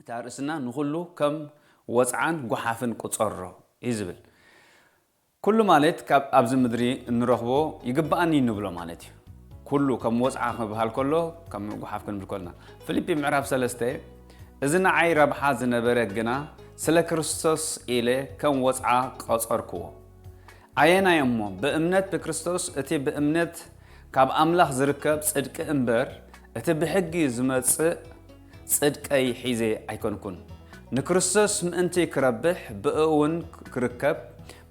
እታ ርእስና ንኹሉ ከም ወጽዓን ጓሓፍን ቁጸሮ እዩ ዝብል። ኩሉ ማለት ካብ ኣብዚ ምድሪ እንረኽቦ ይግብኣኒ እንብሎ ማለት እዩ። ኩሉ ከም ወጽዓ ክበሃል ከሎ፣ ከም ጓሓፍ ክንብል ከሎና። ፊልጲ ምዕራፍ ሰለስተ፣ "እዚ ንዓይ ረብሓ ዝነበረ ግና ስለ ክርስቶስ ኢለ ከም ወጽዓ ቆጸርክዎ። ኣየናይ እሞ? ብእምነት ብክርስቶስ፣ እቲ ብእምነት ካብ ኣምላኽ ዝርከብ ጽድቂ እምበር፣ እቲ ብሕጊ ዝመጽእ ጽድቀይ ሒዘ ኣይኮንኩን። ንክርስቶስ ምእንቲ ክረብሕ፣ ብእኡ እውን ክርከብ፣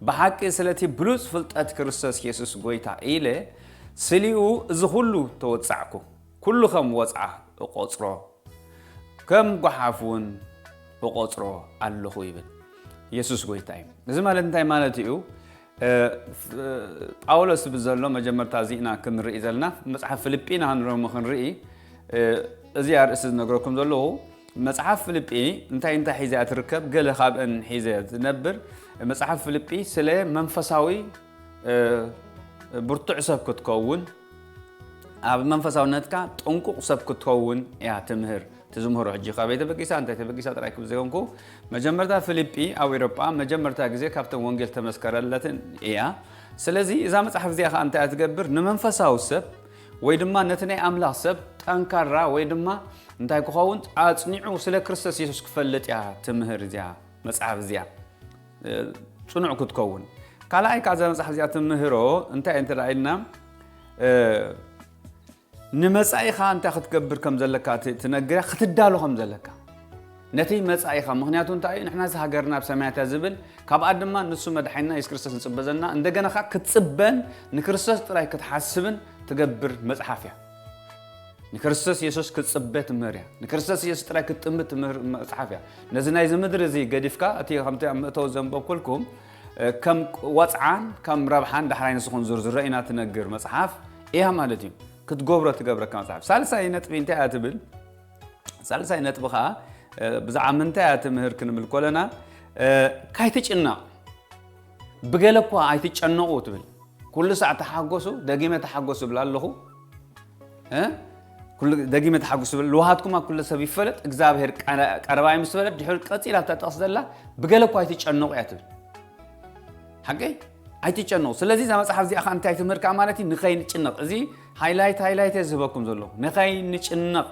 ብሓቂ ስለቲ ብሉጽ ፍልጠት ክርስቶስ የሱስ ጐይታ ኢለ፣ ስሊኡ እዚ ኹሉ ተወጻዕኩ። ኩሉ ከም ወጽዓ እቖጽሮ፣ ከም ጓሓፍ እውን እቖጽሮ ኣለኹ" ይብል። የሱስ ጐይታ እዩ። እዚ ማለት እንታይ ማለት እዩ? እ፣ ፍ-፣ ጳውሎስ ብዘሎ መጀመርታ እዚእና ክንርኢ ዘለና፣ መጽሓፍ ፊልጲ ኢና ክንረሙ ክንርኢ፣ እ፣ እዚ ኣርእስቲ ዝነግረኩም ዘለኹ፣ መጽሓፍ ፊልጲ እንታይ እንታይ ሒዛ እያ ትርከብ? ገለ ካብአን ሒዘ ዝነብር፣ መጽሓፍ ፊልጲ ስለ መንፈሳዊ፣ እ፣ ብርቱዕ ሰብ ክትከውን፣ ኣብ መንፈሳውነትካ ጥንቁቕ ሰብ ክትከውን እያ ትምህር። ትዝምህሮ ሕጂ ካብ ቤተ በጊሳ እንታይ ተበጊሳ ጥራይ ክብል ዘይኮንኩ፣ መጀመርታ ፊልጲ ኣብ ኤውሮጳ መጀመርታ ግዜ ካብተን ወንጌል ተመስከረለትን እያ። ስለዚ እዛ መጽሓፍ እዚኣ ከኣ እንታይ እያ ትገብር? ንመንፈሳዊ ሰብ ወይ ድማ ነቲ ናይ ኣምላኽ ሰብ ጠንካራ ወይ ድማ እንታይ ክኸውን ኣጽኒዑ ስለ ክርስቶስ የሱስ ክፈልጥ እያ ትምህር እዚኣ መጽሓፍ እዚኣ፣ እ፣ ጽኑዕ ክትከውን። ካልኣይ ከኣ እዛ መጽሓፍ እዚኣ ትምህሮ እንታይ እንተ ደኣ ኢልና፣ እ፣ ንመጻኢኻ እንታይ ክትገብር ከም ዘለካ ት-፣ ትነግር እያ፣ ክትዳሎ ከም ዘለካ። ነቲ መጻኢኻ፣ ምኽንያቱ እንታይ እዩ? ንሕና እዚ ሃገርና ኣብ ሰማያት እያ ዝብል፣ ካብኣ ድማ ንሱ መድሓኒና የሱስ ክርስቶስ ንጽበ ዘለና፣ እንደገና ኸኣ ክትጽበን ንክርስቶስ ጥራይ ክትሓስብን ትገብር መጽሓፍ እያ። ንክርስቶስ የሱስ ክትጽበ ትምህር እያ። ንክርስቶስ የሱስ ጥራይ ክትጥምት ትምህር መጽሓፍ እያ። ነዚ ናይዚ ምድሪ እዚ ገዲፍካ፣ እቲ ከምቲ ኣብ መእተዊ ዘንበብኩልኩም፣ እ፣ ከም ወጽዓን ከም ረብሓን ዳሕራይ ንስኹም ዝርዝሮ ኢና ትነግር መጽሓፍ እያ ማለት እዩ። ክትገብሮ ትገብረካ መጽሓፍ። ሳልሳይ ነጥቢ እንታይ እያ ትብል? ሳልሳይ ነጥቢ ኸኣ፣ እ፣ ብዛዕባ ምንታይ እያ ትምህር ክንብል ከለና፣ እ፣ ካይትጭነቕ፣ ብገለ እኳ ኣይትጨነቑ ትብል። ኩሉ ሳዕ ተሓጎሱ፣ ደጊመ ተሓጎሱ እብል ኣለኹ። እ? ኩሉ ደጊመ ተሓጎሱ እብል። ለውሃትኩማ ኩሉ ሰብ ይፈለጥ፣ እግዚኣብሔር ቀረ-፣ ቀረባይ ምስ በለት፣ ድሕሪ ቀጺላ እታ ጥቕሲ ዘላ፣ ብገለ እኳ ኣይትጨነቑ እያ ትብል። ሓቀይ? ኣይትጨነቑ። ስለዚ እዛ መጽሓፍ እዚኣ ኸኣ እንታይ ትምህር ከኣ ማለት እዩ? ንኸይንጭነቕ። እዚ ሃይላይት፣ ሃይላይት እየ ዝህበኩም ዘለኹ። ንኸይንጭነቕ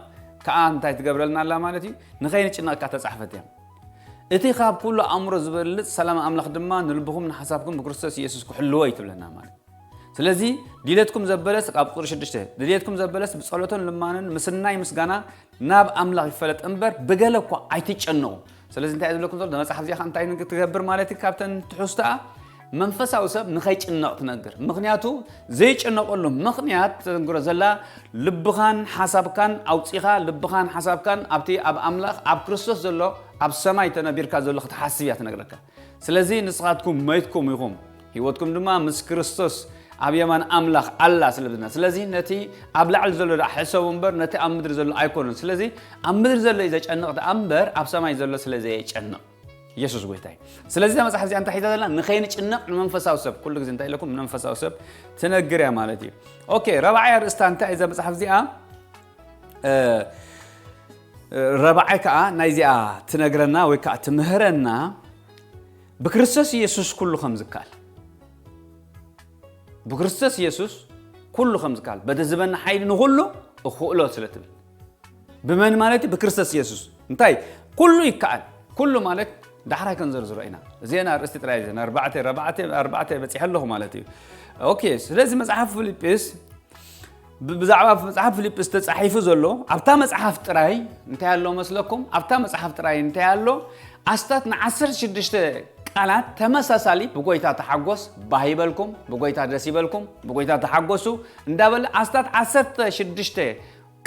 ከኣ እንታይ ትገብረልና ኣላ ማለት እዩ? ንኸይንጭነቕ ከኣ ተጻሕፈት እያ። እቲ ካብ ኩሉ ኣእምሮ ዝበልጽ ሰላም ኣምላኽ ድማ ንልብኹም ንሓሳብኩም ብክርስቶስ የሱስ ክሕልዎ እዩ ትብለና ማለት። ስለዚ ድሌትኩም ዘበለስ፣ ኣብ ቁጽሪ ሽዱሽተ፣ ድሌትኩም ዘበለስ ብጸሎትን ልማንን ምስናይ ምስጋና ናብ ኣምላኽ ይፈለጥ እምበር ብገለ እኳ ኣይትጨነቑ። ስለዚ እንታይ እዩ ዝብለኩም ዘሎ? መጽሓፍ እዚኣ እንታይ ትገብር ማለት እዩ? ካብተን ትሕዝቶኣ መንፈሳዊ ሰብ ንኸይጭነቕ ትነግር። ምኽንያቱ ዘይጨነቐሉ ምኽንያት ትነግሮ ዘላ ልብኻን ሓሳብካን ኣውጺኻ፣ ልብኻን ሓሳብካን ኣብቲ ኣብ ኣምላኽ ኣብ ክርስቶስ ዘሎ ኣብ ሰማይ ተነቢርካ ዘሎ ክትሓስብ እያ ትነግረካ። ስለዚ ንስኻትኩም መይትኩም ኢኹም፣ ህይወትኩም ድማ ምስ ክርስቶስ ኣብ የማን ኣምላኽ ኣላ ስለ ዝብልና። ስለዚ ነቲ ኣብ ላዕሊ ዘሎ ደኣ ሕሰቡ እምበር ነቲ ኣብ ምድሪ ዘሎ ኣይኮነን። ስለዚ ኣብ ምድሪ ዘሎ እዩ ዘጨንቕ ደኣ እምበር ኣብ ሰማይ ዘሎ ስለ ዘየጨንቕ። የሱስ ጎይታ እዩ። ስለዚ እዛ መጽሓፍ እዚኣ እንታይ ሒዛ ዘላ? ንኸይንጭነቕ ንመንፈሳዊ ሰብ፣ ኩሉ ግዜ እንታይ ኢለኩም? ንመንፈሳዊ ሰብ ትነግር እያ ማለት እዩ። ኦኬ፣ ረብዓይ ኣርእስታ እንታይ እዛ መጽሓፍ እዚኣ? እ፣ ረብዓይ ከኣ ናይዚኣ ትነግረና ወይ ከኣ ትምህረና ብክርስቶስ የሱስ ኩሉ ከም ዝከኣል። ብክርስቶስ የሱስ ኩሉ ከም ዝከኣል፣ በቲ ዝህበኒ ሓይሊ ንኹሉ እኽእሎ ስለ ትብል። ብመን ማለት እዩ? ብክርስቶስ የሱስ። እንታይ? ኩሉ ይከኣል። ኩሉ ማለት ዳሕራይ ክንዝርዝሮ ኢና። እዚአን ኣርእስቲ ጥራይ እየን። ኣርባዕተ፣ ኣርባዕተ፣ ኣርባዕተ በጺሐ ኣለኹ ማለት እዩ። ኦኬ፣ ስለዚ መጽሓፍ ፊልጵስ ብ-፣ ብዛዕባ መጽሓፍ ፊልጵስ ተጻሒፉ ዘሎ፣ ኣብታ መጽሓፍ ጥራይ እንታይ ኣሎ መስለኩም? ኣብታ መጽሓፍ ጥራይ እንታይ ኣሎ? ኣስታት ንዓሰርተ ሽዱሽተ ቃላት ተመሳሳሊ፣ ብጎይታ ተሓጎስ፣ ባህ ይበልኩም፣ ብጎይታ ደስ ይበልኩም፣ ብጎይታ ተሓጎሱ እንዳበለ ኣስታት ዓሰርተ ሽዱሽተ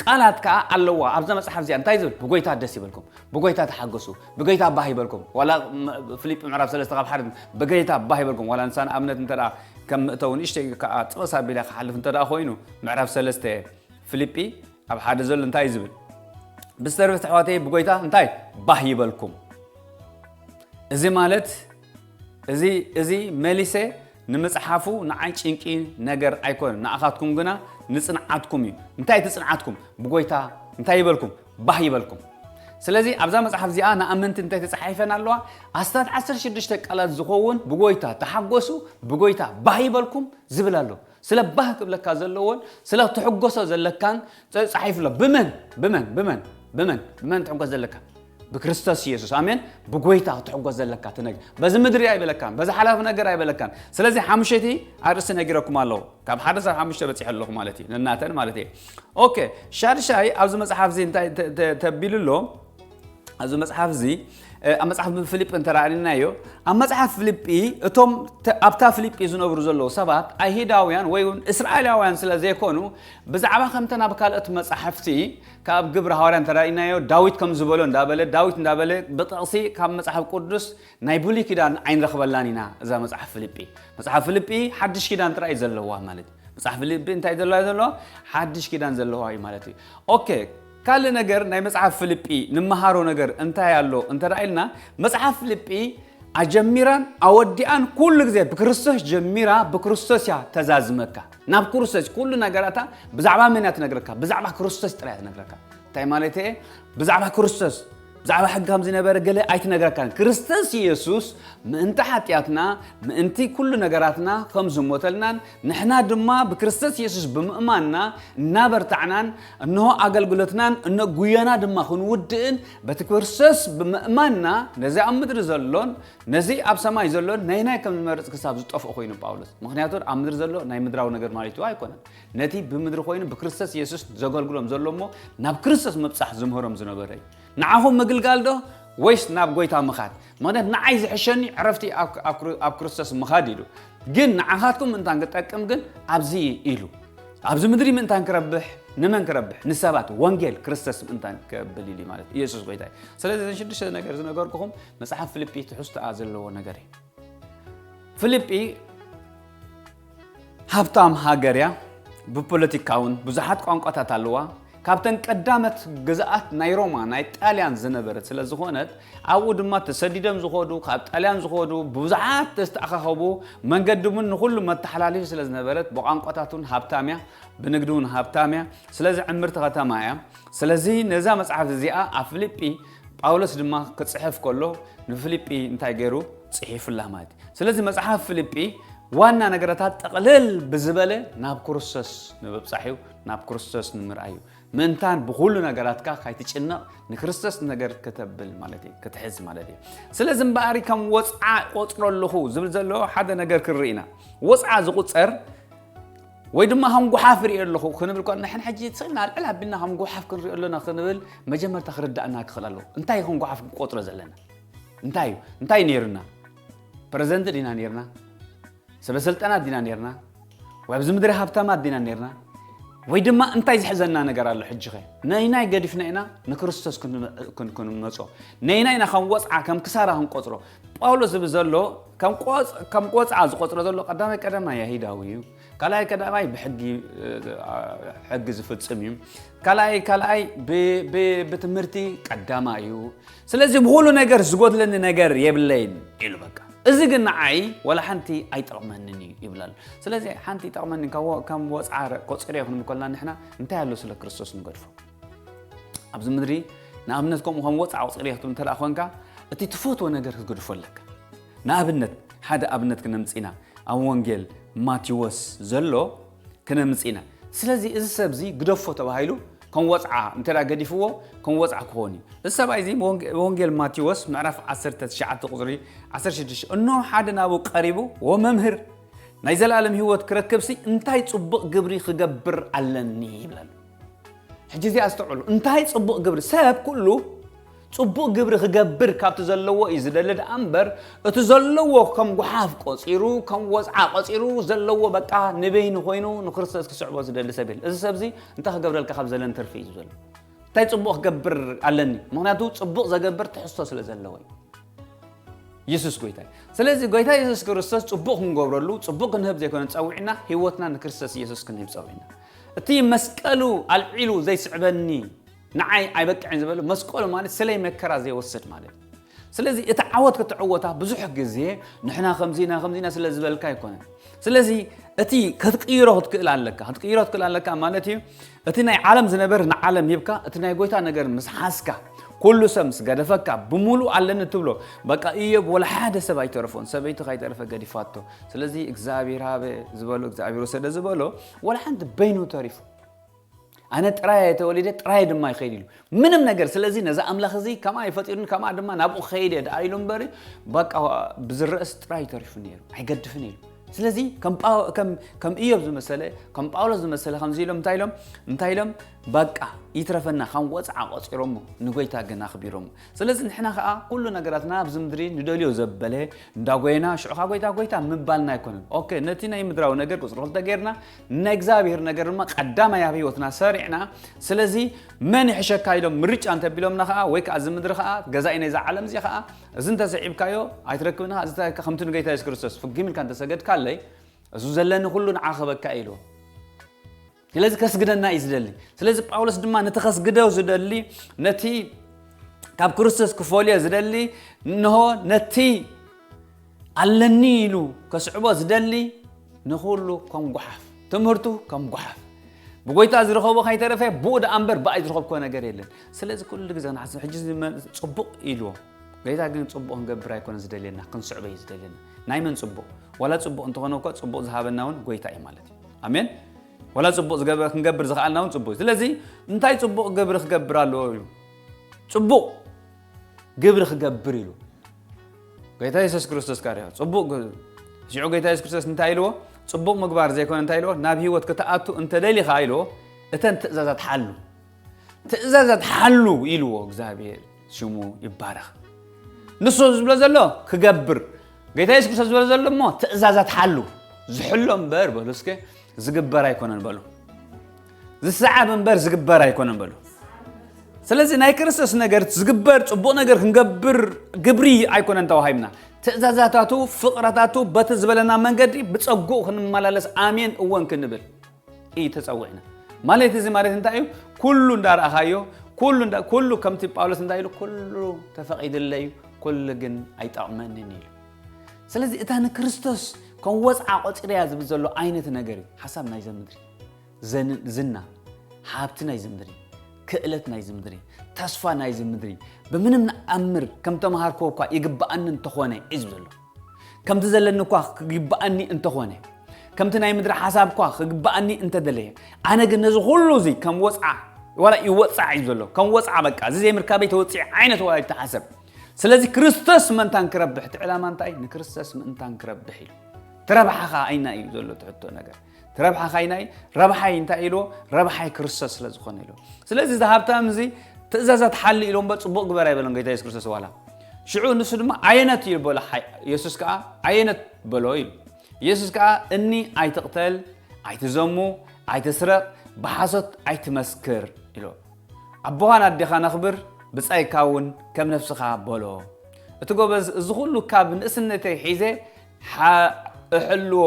ቃላት ከኣ ኣለዋ ኣብዛ መጽሓፍ እዚኣ። እንታይ ዝብል? ብጎይታ ደስ ይበልኩም፣ ብጎይታ ተሓጎሱ፣ ብጎይታ ባህ ይበልኩም። ዋላ ም-፣ ፊልጲ ምዕራፍ ሰለስተ ካብ ሓደ፣ ብጎይታ ባህ ይበልኩም። ዋላ ንሳ ንኣብነት እንተ ደኣ ከም መእተዊ ንእሽተይ ከኣ ጥቕስ ኣቢለ ክሓልፍ እንተ ደኣ ኮይኑ፣ ምዕራፍ ሰለስተ ፊልጲ ኣብ ሓደ ዘሎ እንታይ ዝብል? ብዝተረፈ ኣሕዋተይ ብጎይታ እንታይ ባህ ይበልኩም። እዚ ማለት፣ እዚ፣ እዚ መሊሰ ንምጽሓፉ ንዓይ ጭንቂ ነገር ኣይኮነን፣ ንኣኻትኩም ግና ንጽንዓትኩም እዩ። እንታይ እቲ ጽንዓትኩም? ብጎይታ እንታይ ይበልኩም? ባህ ይበልኩም። ስለዚ ኣብዛ መጽሓፍ እዚኣ ንኣመንቲ እንታይ ተጻሒፈን ኣለዋ? ኣስታት ዓሰርተ ሽዱሽተ ቃላት ዝኸውን፣ ብጎይታ ተሓጎሱ፣ ብጎይታ ባህ ይበልኩም ዝብል ኣሎ። ስለ ባህ ክብለካ ዘለዎን ስለ ትሕጎሶ ዘለካን ጸ-፣ ጻሒፉ ኣሎ። ብመን? ብመን? ብመን? ብመን? ብመን ትሕጎስ ዘለካ? ብክርስቶስ ኢየሱስ። ኣሜን። ብጎይታ ክትሕጎስ ዘለካ ትነግ-፣ በዚ ምድሪ ኣይበለካን፣ በዚ ሓላፊ ነገር ኣይበለካን። ስለዚ ሓሙሸቲ ኣርእስቲ ነጊረኩም ኣለኹ። ካብ ሓደ ሳብ ሓሙሽተ በጺሐ ኣለኹ ማለት እዩ። ነናተን ማለት እዩ። ኦኬ፣ ሻድሻይ ኣብዚ መጽሓፍ እዚ እንታይ ተ-፣ ተ-፣ ተቢሉ ኣሎ? ኣብዚ መጽሓፍ እዚ፣ እ፣ ኣብ መጽሓፍ ፊልጲ እንተራእናዮ፣ ኣብ መጽሓፍ ፊልጲ እቶም ተ-፣ ኣብታ ፊልጲ ዝነብሩ ዘለዉ ሰባት ኣይሁዳውያን ወይ እውን እስራኤላውያን ስለ ዘይኮኑ፣ ብዛዕባ ከምተን ኣብ ካልኦት መጻሕፍቲ፣ ካብ ግብሪ ሃዋርያ እንተራእናዮ፣ ዳዊት ከም ዝበሎ እንዳበለ፣ ዳዊት እንዳበለ ብጥቕሲ ካብ መጽሓፍ ቅዱስ ናይ ብሉይ ኪዳን ኣይንረኽበላን ኢና። እዛ መጽሓፍ ፊልጲ፣ መጽሓፍ ፊልጲ ሓድሽ ኪዳን ጥራይ ዘለዋ ማለት እዩ። መጽሓፍ ፊልጲ እንታይ ዘለዋ ዘለዋ? ሓድሽ ኪዳን ዘለዋ እዩ ማለት እዩ። ኦኬ፣ ካልእ ነገር ናይ መጽሓፍ ፊልጲ ንመሃሮ ነገር እንታይ ኣሎ እንተ ደኣ ኢልና፣ መጽሓፍ ፊልጲ ኣጀሚራን ኣወዲኣን ኩሉ ግዜ ብክርስቶስ ጀሚራ፣ ብክርስቶስ እያ ተዛዝመካ። ናብ ክርስቶስ ኩሉ ነገራታ ብዛዕባ መን እያ ትነግረካ? ብዛዕባ ክርስቶስ ጥራይ እያ ትነግረካ። እንታይ ማለት እየ? ብዛዕባ ክርስቶስ፣ ብዛዕባ ሕጊ ከም ዝነበረ ገለ ኣይትነግረካን። ክርስቶስ ኢየሱስ ምእንቲ ሓጢኣትና፣ ምእንቲ ኩሉ ነገራትና ከም ዝሞተልናን፣ ንሕና ድማ ብክርስቶስ ኢየሱስ ብምእማንና እናበርታዕናን፣ እንሆ ኣገልግሎትናን እነ ጉዮና ድማ ክንውድእን፣ በቲ ክርስቶስ ብምእማንና ነዚ ኣብ ምድሪ ዘሎን ነዚ ኣብ ሰማይ ዘሎን ነየናይ ከም ዝመርጽ ክሳብ ዝጠፍኦ ኮይኑ ጳውሎስ። ምኽንያቱ ኣብ ምድሪ ዘሎ ናይ ምድራዊ ነገር ማለት እዩ ኣይኮነን። ነቲ ብምድሪ ኮይኑ ብክርስቶስ ኢየሱስ ዘገልግሎም ዘሎ እሞ ናብ ክርስቶስ ምብጻሕ ዝምህሮም ዝነበረ እዩ። ንዓኹም ምግልጋል ዶ ወይስ ናብ ጎይታ ምኻድ? ምኽንያቱ ንዓይ ዝሕሸኒ ዕረፍቲ ኣብ፣ ኣብ ክር-፣ ኣብ ክርስቶስ ምኻድ ኢሉ። ግን ንዓኻትኩም ምእንታን ክጠቅም ግን ኣብዚ ኢሉ። ኣብዚ ምድሪ ምእንታን ክረብሕ፣ ንመን ክረብሕ? ንሰባት፣ ወንጌል ክርስቶስ ምእንታን ከብል ኢሉ ማለት እዩ። ኢየሱስ ጎይታ እዩ። ስለዚ እዘን ሽዱሽተ ነገር ዝነገርኩኹም መጽሓፍ ፊልጲ ትሕዝቶኣ ዘለዎ ነገር እዩ። ፊልጲ ሃብታም ሃገር እያ፣ ብፖለቲካ እውን ብዙሓት ቋንቋታት ኣለዋ። ካብተን ቀዳመት ግዝኣት ናይ ሮማ፣ ናይ ጣልያን ዝነበረት ስለ ዝኾነት፣ ኣብኡ ድማ ተሰዲዶም ዝኸዱ፣ ካብ ጣልያን ዝኸዱ፣ ብዙሓት ዝተኣኻኸቡ፣ መንገዲ እውን ንኹሉ መተሓላለፊ ስለ ዝነበረት፣ ብቋንቋታት እውን ሃብታም እያ፣ ብንግዲ እውን ሃብታም እያ። ስለዚ ዕምርቲ ከተማ እያ። ስለዚ ነዛ መጽሓፍ እዚኣ ኣብ ፊልጲ ጳውሎስ ድማ ክጽሕፍ ከሎ ንፊልጲ እንታይ ገይሩ ጽሒፉላ ማለት እዩ። ስለዚ መጽሓፍ ፊልጲ ዋና ነገራታት ጠቕልል ብዝበለ ናብ ክርስቶስ ንምብጻሕ እዩ፣ ናብ ክርስቶስ ንምርኣይ እዩ። ምእንታን ብኹሉ ነገራትካ ካይትጭነቕ ንክርስቶስ ነገር ከተብል ማለት እዩ፣ ክትሕዝ ማለት እዩ። ስለዚ እምበኣሪ ከም ወጽዓ ቆጽሮ ኣለኹ ዝብል ዘሎ ሓደ ነገር ክንርኢ ኢና። ወጽዓ ዝቑጸር ወይ ድማ ከም ጓሓፍ ርኢ ኣለኹ ክንብል ከለና፣ ንሕና ሕጂ ስእልና ኣልዕል ኣቢልና ከም ጓሓፍ ክንሪኦ ኣለና ክንብል መጀመርታ ክርዳእና ክኽእል ኣለዎ። እንታይ ከም ጓሓፍ ክንቆጽሮ ዘለና? እንታይ እዩ? እንታይ ነይሩና? ፕረዚደንት ዲና ነይርና? ሰበ ስልጣናት ዲና ነይርና? ወይ ኣብዚ ምድሪ ሃብታማት ዲና ነይርና? ወይ ድማ እንታይ ዝሕዘና ነገር ኣሎ ሕጂ ኸ? ነይናይ ገዲፍና ኢና ንክርስቶስ ክን-፣ ክን-፣ ክንመጾ? ነይናይ ኢና ከም ወጽዓ፣ ከም ክሳራ ክንቆጽሮ? ጳውሎስ ዝብል ዘሎ ከም ቆጽ-፣ ከም ቆጽዓ ዝቆጽሮ ዘሎ ቀዳማይ ቀዳማይ ኣይሁዳዊ እዩ። ካልኣይ ቀዳማይ ብሕጊ፣ እ፣ ሕጊ ዝፍጽም እዩ። ካልኣይ፣ ካልኣይ ብ-፣ ብ-፣ ብትምህርቲ ቀዳማይ እዩ። ስለዚ ብኹሉ ነገር ዝጎድለኒ ነገር የብለይን ኢሉ በቃ። እዚ ግን ንዓይ ዋላ ሓንቲ ኣይጠቕመንን እዩ ይብል ኣሎ። ስለዚ ሓንቲ ይጠቕመኒ ካብ ወ-፣ ከም ወጽዓ ረ-፣ ቆጺረ ክንብል ከለና ንሕና እንታይ ኣሎ ስለ ክርስቶስ ንገድፎ? ኣብዚ ምድሪ ንኣብነት ከምኡ ከም ወጽዓ ቆጺረ ክትብል እንተ ደኣ ኮንካ፣ እቲ ትፈትዎ ነገር ክትገድፎ ኣለካ። ንኣብነት፣ ሓደ ኣብነት ክነምጽእ ኢና። ኣብ ወንጌል ማቴዎስ ዘሎ ክነምጽእ ኢና። ስለዚ እዚ ሰብ እዚ ግደፎ ተባሂሉ ከም ወጽዓ እንተ ደኣ ገዲፍዎ፣ ከም ወጽዓ ክኸውን እዩ። እዚ ሰብኣይ እዚ ወንጌ-፣ ወንጌል ማቴዎስ ምዕራፍ ዓሰርተ ትሽዓተ ቁጽሪ ዓሰርተ ሽዱሽተ፣ "እነሆ ሓደ ናብኡ ቀሪቡ፣ 'ወ መምህር፣ ናይ ዘለኣለም ህይወት ክረክብሲ እንታይ ጽቡቕ ግብሪ ክገብር ኣለኒ?' ይብለሉ። ሕጂ እዚ ኣስተውዕሉ። እንታይ ጽቡቕ ግብሪ? ሰብ ኩሉ ጽቡቕ ግብሪ ክገብር ካብቲ ዘለዎ እዩ ዝደሊ ደኣ እምበር፣ እቲ ዘለዎ ከም ጓሓፍ ቆጺሩ፣ ከም ወጽዓ ቆጺሩ፣ ዘለዎ በቃ ንበይኑ ኮይኑ ንክርስቶስ ክስዕቦ ዝደሊ ሰብ የለን። እዚ ሰብ እዚ እንታይ ክገብረልካ ካብ ዘለኒ ትርፊ እዩ ዝብል ዘሎ። እንታይ ጽቡቕ ክገብር ኣለኒ? ምኽንያቱ ጽቡቕ ዘገብር ትሕዝቶ ስለ ዘለዎ እዩ። የሱስ ጎይታ እዩ። ስለዚ ጎይታ የሱስ ክርስቶስ ጽቡቕ ክንገብረሉ፣ ጽቡቕ ክንህብ ዘይኮነ ጸዊዕና፣ ህይወትና ንክርስቶስ የሱስ ክንህብ ጸዊዕና። እቲ መስቀሉ ኣልዒሉ ዘይስዕበኒ፣ ንዓይ ኣይበቅዕን ዝበለ፣ መስቀሉ ማለት ስለይ መከራ ዘይወስድ ማለት እዩ። ስለዚ እቲ ዓወት ክትዕወታ ብዙሕ ግዜ ንሕና ከምዚና፣ ከምዚና ስለ ዝበልካ ኣይኮነን። ስለዚ እቲ ክትቅይሮ ክትክእል ኣለካ። ክትቅይሮ ክትክእል ኣለካ ማለት እዩ፣ እቲ ናይ ዓለም ዝነበር ንዓለም ሂብካ፣ እቲ ናይ ጎይታ ነገር ምስ ሓዝካ፣ ኩሉ ሰብ ምስ ገደፈካ፣ ብምሉእ ኣለኒ ትብሎ። በቃ፣ እዮብ ወላ ሓደ ሰብ ኣይተረፎን፣ ሰበይቱ ካይተረፈ ገዲፋቶ። ስለዚ እግዚኣብሔር ሃበ ዝበሎ፣ እግዚኣብሔር ወሰደ ዝበሎ፣ ወላ ሓንቲ በይኑ ተሪፉ። ኣነ ጥራይ እየ ተወሊደ፣ ጥራይ ድማ ይኸይድ ኢሉ። ምንም ነገር። ስለዚ ነዚ ኣምላኽ እዚ ከምኣ ይፈጢሩኒ፣ ከምኣ ድማ ናብኡ ክኸይድ እየ ደኣ ኢሉ እምበር፣ በቃ፣ ብዝረእስ ጥራይ ተሪፉ ነይሩ፣ ኣይገድፍን ኢሉ። ስለዚ ከም ጳው-፣ ከም፣ ከም እዮብ ዝመሰለ፣ ከም ጳውሎስ ዝመሰለ ከምዚ ኢሎም እንታይ ኢሎም? እንታይ ኢሎም? በቃ፣ ይትረፈና፣ ከም ወጽዓ ቆጺሮሞ፣ ንጎይታ ግን ኣኽቢሮሞ። ስለዚ ንሕና ኸኣ ኩሉ ነገራትና ኣብዚ ምድሪ ንደልዮ ዘበለ እንዳጎየና፣ ሽዑ ኸኣ ጎይታ፣ ጎይታ ምባልና ኣይኮነን። ኦኬ፣ ነቲ ናይ ምድራዊ ነገር ቁጽሪ ክልተ ጌርና፣ ናይ እግዚኣብሔር ነገር ድማ ቀዳማይ ኣብ ህይወትና ሰሪዕና። ስለዚ መን ይሕሸካ ኢሎም ምርጫ እንተቢሎምና ኸኣ፣ ወይ ከኣ እዚ ምድሪ ኸኣ፣ ገዛኢ ናይዛ ዓለም እዚ ኸኣ፣ እዚ እንተሰዒብካዮ ኣይትረክብን ኢኻ፣ እዚ እንተ-፣ ከምቲ ንጎይታ የሱስ ክርስቶስ ፍግም ኢልካ እንተሰገድካለይ፣ እዚ ዘለኒ ኩሉ ንዓኻ ክህበካ ኢልዎ። ስለዚ ከስግደና እዩ ዝደሊ። ስለዚ ጳውሎስ ድማ ነቲ ከስግዶ ዝደሊ፣ ነቲ ካብ ክርስቶስ ክፈልዮ ዝደሊ፣ እንሆ ነቲ ኣለኒ ኢሉ ከስዕቦ ዝደሊ፣ ንኹሉ ከም ጓሓፍ፣ ትምህርቱ ከም ጓሓፍ፣ ብጎይታ ዝረኸቦ ከይተረፈ ብኡ ደኣ እምበር ብኣይ ዝረኸብኮ ነገር የለን። ስለዚ ኩሉ ግዜ ንሓስብ፣ ሕጂ እዚ መን-፣ ጽቡቕ ኢልዎ። ጎይታ ግን ጽቡቕ ክንገብር ኣይኮነን ዝደልየና፣ ክንስዕቦ እዩ ዝደልየና። ናይ መን ጽቡቕ? ዋላ ጽቡቕ እንተኾነ እኮ ጽቡቕ ዝሃበና እውን ጎይታ እዩ ማለት እዩ። ኣሜን። ዋላ ጽቡቕ ዝገበ-፣ ክንገብር ዝኸኣልና እውን ጽቡቕ እዩ። ስለዚ እንታይ ጽቡቕ ግብሪ ክገብር ኣለዎ ኢሉ? ጽቡቕ ግብሪ ክገብር ኢሉ። ጎይታ የሱስ ክርስቶስ ካርያ ጽቡቕ ግ-፣ ሽዑ ጎይታ የሱስ ክርስቶስ እንታይ ኢልዎ? ጽቡቕ ምግባር ዘይኮነ እንታይ ኢልዎ? ናብ ህይወት ክትኣቱ እንተደሊኻ ኢልዎ፣ እተን ትእዛዛት ሓሉ። ትእዛዛት ሓሉ ኢልዎ። እግዚኣብሔር ሽሙ ይባረኽ። ንሱ ዝብሎ ዘሎ ክገብር፣ ጎይታ የሱስ ክርስቶስ ዝብሎ ዘሎ እሞ ትእዛዛት ሓሉ። ዝሕሎ እምበር በሉ እስከ፣ ዝግበር ኣይኮነን በሉ። ዝሰዓብ እምበር ዝግበር ኣይኮነን በሉ። ስለዚ ናይ ክርስቶስ ነገር ዝግበር ጽቡቕ ነገር ክንገብር ግብሪ ኣይኮነን ተዋሂብና። ትእዛዛታቱ፣ ፍቕረታቱ በቲ ዝበለና መንገዲ ብጸግኡ ክንመላለስ ኣሜን እወን ክንብል እዩ ተጸዊዕና። ማለት እዚ ማለት እንታይ እዩ? ኩሉ እንዳረኣኻዮ፣ ኩሉ እንዳ-፣ ኩሉ ከምቲ ጳውሎስ እንታይ ኢሉ? "ኩሉ ተፈቒድለይ እዩ፣ ኩሉ ግን ኣይጠቕመንን" ኢሉ። ስለዚ እታ ንክርስቶስ ከም ወጽዓ ቆጺረያ ዝብል ዘሎ ዓይነት ነገር እዩ። ሓሳብ ናይዘ ምድሪ፣ ዘን-፣ ዝና፣ ሃብቲ ናይዚ ምድሪ፣ ክእለት ናይዚ ምድሪ፣ ተስፋ ናይዚ ምድሪ፣ ብምንም ንኣምር ከም ተምሃርክዎ እኳ ይግብኣኒ እንተኾነ እዩ ዝብል ዘሎ። ከምቲ ዘለኒ እኳ ክግብኣኒ እንተኾነ፣ ከምቲ ናይ ምድሪ ሓሳብ እኳ ክግብኣኒ እንተደለየ፣ ኣነ ግን ነዚ ኩሉ እዚ ከም ወጽዓ፣ ዋላ ይወጽዓ እዩ ዘሎ፣ ከም ወጽዓ በቃ፣ እዚ ዘይምርካበይ ተወጽዒ ዓይነት ዋላ ይተሓሰብ። ስለዚ ክርስቶስ ምእንታን ክረብሕ፣ እቲ ዕላማ እንታይ? ንክርስቶስ ምእንታን ክረብሕ ኢሉ። እቲ ረብሓኻ ኣይና እዩ ዘሎ እቲ ሕቶ ነገር። እቲ ረብሓኻ ኣይና እዩ። ረብሓይ እንታይ ኢልዎ? ረብሓይ ክርስቶስ ስለ ዝኾነ ኢልዎ። ስለዚ እዚ ሃብታም እዚ ትእዛዛት ሓሊ ኢልዎ እምበር ጽቡቕ ግበር ኣይበለን ጎይታ የሱስ ክርስቶስ ዋላ። ሽዑ ንሱ ድማ ኣየነት እዩ በሎ፣ ሓይ-፣ የሱስ ከኣ ኣየነት በሎ ኢሉ። የሱስ ከኣ እኒ ኣይትቕተል፣ ኣይትዘሙ፣ ኣይትስረቕ፣ ብሓሶት ኣይትመስክር ኢልዎ። ኣቦኻን ኣዴኻን ኣኽብር፣ ብጻይካ እውን ከም ነፍስኻ በሎ። እቲ ጎበዝ፣ እዚ ኹሉ ካብ ንእስነተይ ሒዘ ሓ-፣ እሕልዎ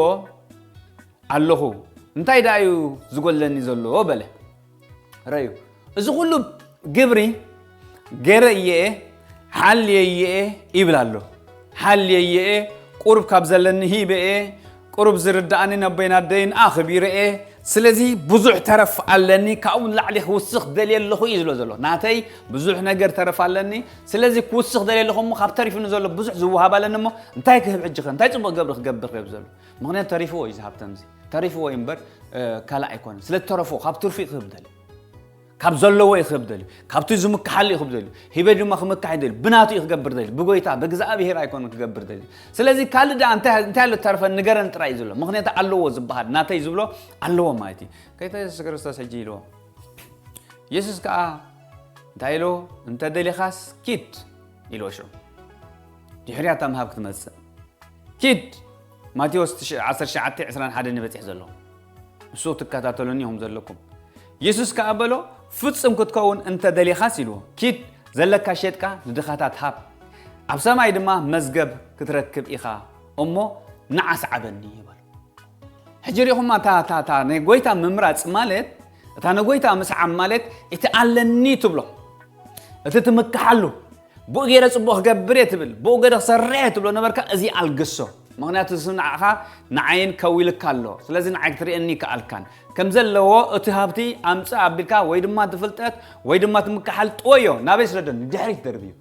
ኣለኹ። እንታይ ደኣ እዩ ዝጎድለኒ ዘሎ? በለ። ረዩ፣ እዚ ኹሉ ግብሪ ገይረ እየ፣ ሓልየ እየ ይብል ኣሎ። ሓልየ እየ፣ ቁሩብ ካብ ዘለኒ ሂበ እየ፣ ቁሩብ ዝርድኣኒ ነቦይን ኣደይን ኣኽቢረ እየ። ስለዚ ብዙሕ ተረፍ ኣለኒ፣ ካብኡ ንላዕሊ ክውስኽ ደልየ ኣለኹ እዩ ዝብሎ ዘሎ። ናተይ ብዙሕ ነገር ተረፍ ኣለኒ፣ ስለዚ ክውስኽ ደልየ ኣለኹ እሞ ካብ ተሪፉኒ ዘሎ ብዙሕ ዝወሃብ ኣለኒ እሞ እንታይ ክህብ ሕጂ ኸ? እንታይ ጽቡቕ ገብሪ ክገብር ክብል ዘሎ? ምኽንያቱ ተሪፍዎ እዩ እዚ ሃብታም እዚ። ተሪፍዎ እዩ እምበር፣ እ፣ ካልእ ኣይኮነን። ስለ እተረፎ ካብ ትርፉ እዩ ክህብ ደልዩ። ካብ ዘለዎ እዩ ክህብ ደልዩ። ካብቲ ዝምክሓሉ እዩ ክህብ ደልዩ። ሂበ ድማ ክምካሕ እዩ ደልዩ። ብናቱ እዩ ክገብር ደልዩ። ብጎይታ፣ ብእግዚኣብሄር ኣይኮነን ክገብር ደልዩ። ስለዚ ካልእ ደኣ እንታይ፣ እንታይ ኣሎ ተረፈ ንገረን ጥራይ እዩ ዝብሎ። ምኽንያቱ ኣለዎ ዝበሃል፣ ናተይ ዝብሎ ኣለዎ ማለት እዩ። ጎይታ የሱስ ክርስቶስ ሕጂ ኢልዎ። የሱስ ከኣ እንታይ ኢልዎ? "እንተ ደሊኻስ ኪድ" ኢልዎ ሽዑ። ድሕሪያ እታ ምሃብ ክትመጽእ። ኪድ፣ ማቴዎስ ትሽ-፣ ዓሰርተ ትሽዓተ ዕስራን ሓደን ይበጽሕ ዘሎ። ንሱ ትከታተሉኒ ኢኹም ዘለኩም። የሱስ ከኣ በሎ፣ "ፍጹም ክትከውን እንተ ደሊኻስ" ኢልዎ፣ "ኪድ፣ ዘለካ ሸጥካ ንድኻታት ሃብ፣ ኣብ ሰማይ ድማ መዝገብ ክትረክብ ኢኻ፣ እሞ ንዓ ስዓበኒ" በሎ። ሕጂ ሪኹማ፣ እታ፣ እታ፣ እታ ናይ ጎይታ ምምራጽ ማለት፣ እታ ንጎይታ ምስዓብ ማለት፣ እቲ ኣለኒ ትብሎ፣ እቲ ትምክሓሉ፣ ብኡ ገይረ ጽቡቕ ክገብር እየ ትብል፣ ብኡ ገይረ ክሰርሕ እየ ትብሎ ነበርካ፣ እዚ ኣልግሶ። ምኽንያቱ፣ እዚ ንዓኻ ንዓይን ከዊልካ ኣሎ። ስለዚ ንዓይ ክትርእየኒ ይከኣልካን። ከም ዘለዎ እቲ ሃብቲ ኣምጽእ ኣቢልካ ወይ ድማ እቲ ፍልጠት ወይ ድማ እቲ ምክሓል ጥወዮ። ናበይ ስደዶ? ንድሕሪት ደርብዮ።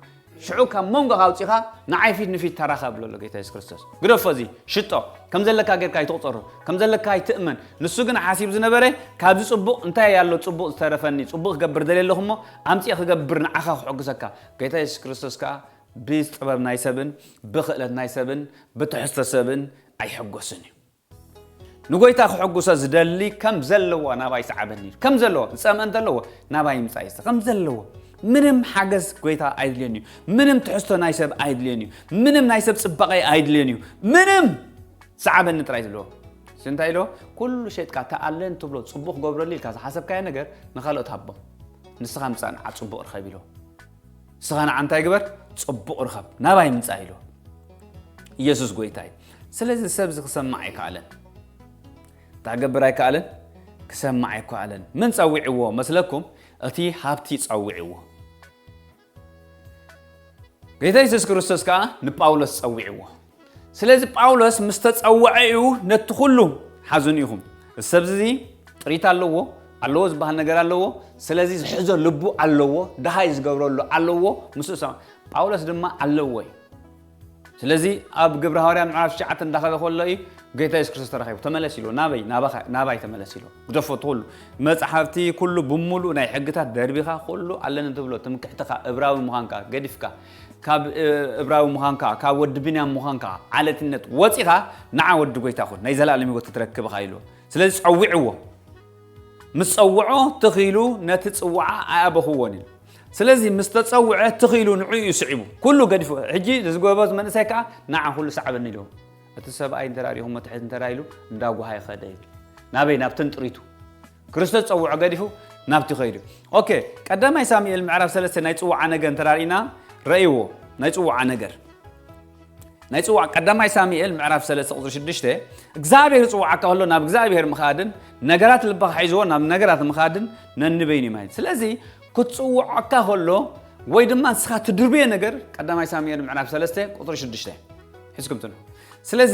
ሽዑ ካብ መንጎኻ ኣውጺኻ ንዓይ ፊት ንፊት ተራኸብ ኣሎ ጌታ የሱስ ክርስቶስ። ግደፎ፣ እዚ ሽጦ። ከም ዘለካ ጌርካ ኣይትቑጸሮ። ከም ዘለካ ኣይትእመን። ንሱ ግን ሓሲብ ዝነበረ፣ ካብዚ ጽቡቕ እንታይ ኣሎ ጽቡቕ ዝተረፈኒ? ጽቡቕ ክገብር ደልየ ኣለኹ እሞ ኣምጺኤ ክገብር ንዓኻ ክሕጉሰካ። ጌታ የሱስ ክርስቶስ ከኣ ብጥበብ ናይ ሰብን ብኽእለት ናይ ሰብን ብትሕዝቶ ሰብን ኣይሕጎስን እዩ። ንጎይታ ክሕጉሶ ዝደሊ ከም ዘለዎ ናባይ ሰዓበኒ። ከም ዘለዎ ዝጸምአ እንተለዎ ናባይ ይምጻእ ይስተ። ከም ዘለዎ ምንም ሓገዝ ጎይታ ኣይድልየን እዩ። ምንም ትሕዝቶ ናይ ሰብ ኣይድልየን እዩ። ምንም ናይ ሰብ ጽባቐ ኣይድልየን እዩ። ምንም ሰዓበኒ ጥራይ ዝብሎ። እዚ እንታይ ኢሎ? ኩሉ ሸጥካ ተኣለን ትብሎ ጽቡቕ ክገብረሉ ኢልካ ዝሓሰብካዮ ነገር ንኻልኦት ሃቦም። ንስኻ ምጻእ ንዓ ጽቡቕ ርኸብ ኢሎ። ንስኻ ንዓ እንታይ ግበር? ጽቡቕ ርኸብ። ናባይ ምጻእ ኢሎ። ኢየሱስ ጎይታ እዩ። ስለዚ ሰብ እዚ ክሰማዕ ኣይከኣለን። እንታይ ክገብር ኣይከኣለን? ክሰማዕ ኣይከኣለን። መን ጸዊዕዎ መስለኩም? እቲ ሃብቲ ጸዊዕዎ። ጌታ የሱስ ክርስቶስ ከኣ ንጳውሎስ ጸዊዕዎ። ስለዚ ጳውሎስ ምስ ተጸውዐ እዩ ነቲ ኩሉ ሓዙን ኢኹም። እዚ ሰብ እዚ ጥሪት ኣለዎ፣ ኣለዎ ዝበሃል ነገር ኣለዎ። ስለዚ ዝሕዞ ልቡ ኣለዎ፣ ደሃይ ዝገብረሉ ኣለዎ። ምስኡ ሰ-፣ ጳውሎስ ድማ ኣለዎ እዩ። ስለዚ ኣብ ግብረ ሃዋርያ ምዕራፍ ትሽዓተ እንዳኸደ ከሎ እዩ ጌታ የሱስ ክርስቶስ ተራኺቡ። "ተመለስ" ኢሉ፣ "ናበይ?" "ናባኻ-፣ ናባይ ተመለስ" ኢሉ። ግደፎ እቲ ኩሉ። መጽሓፍቲ ኩሉ ብምሉእ ናይ ሕግታት ደርቢኻ ኩሉ ኣለኒ ትብሎ ትምክሕትኻ እብራዊ ምዃንካ ገዲፍካ፣ ካብ፣ እ፣ እብራዊ ምዃንካ፣ ካብ ወዲ ብንያም ምዃንካ ዓለትነት ወጺኻ ንዓ ወዲ ጎይታ ኩን፣ ናይ ዘላለም ህይወት ክትረክብ ኢኻ ኢሉ። ስለዚ ጸዊዕዎ። ምስ ጸውዖ ትኽ ኢሉ ነቲ ጽዋዓ ኣያበኽዎን ኢሉ። ስለዚ ምስ ተጸውዐ ትኽ ኢሉ ንዕኡ እዩ ስዒቡ። ኩሉ ገዲፉ። ሕጂ እዚ ጎበዝ መንእሰይ ከኣ ንዓ ኩሉ ሰዓበኒ ኢልዎ። እቲ ሰብኣይ እንተ ርኢኹሞ ትሕት እንተ ኢሉ እንዳጓሃየ ኸደ ኢሉ። ናበይ? ናብተን ጥሪቱ። ክርስቶስ ጸውዖ ገዲፉ ናብቲ ኸይዱ። ኦኬ፣ ቀዳማይ ሳሙኤል ምዕራፍ ሰለስተ ናይ ጽዋዓ ነገር እንተ ርኢና፣ ረእይዎ፣ ናይ ጽዋዓ ነገር። ናይ ጽዋዓ፣ ቀዳማይ ሳሙኤል ምዕራፍ ሰለስተ ቁጽሪ ሽዱሽተ፣ "እግዚኣብሔር ይጽውዓካ ከሎ ናብ እግዚኣብሔር ምኻድን ነገራት ልብኻ ሒዝዎ ናብ ነገራት ምኻድን ነንበይኑ" እዩ ማለት። ስለዚ ክትጽውዓካ ከሎ ወይ ድማ ንስኻ ትድርብዮ ነገር፣ ቀዳማይ ሳሙኤል ምዕራፍ ሰለስተ ቁጽሪ ሽዱሽተ ሒዝኩም ትንሁ። ስለዚ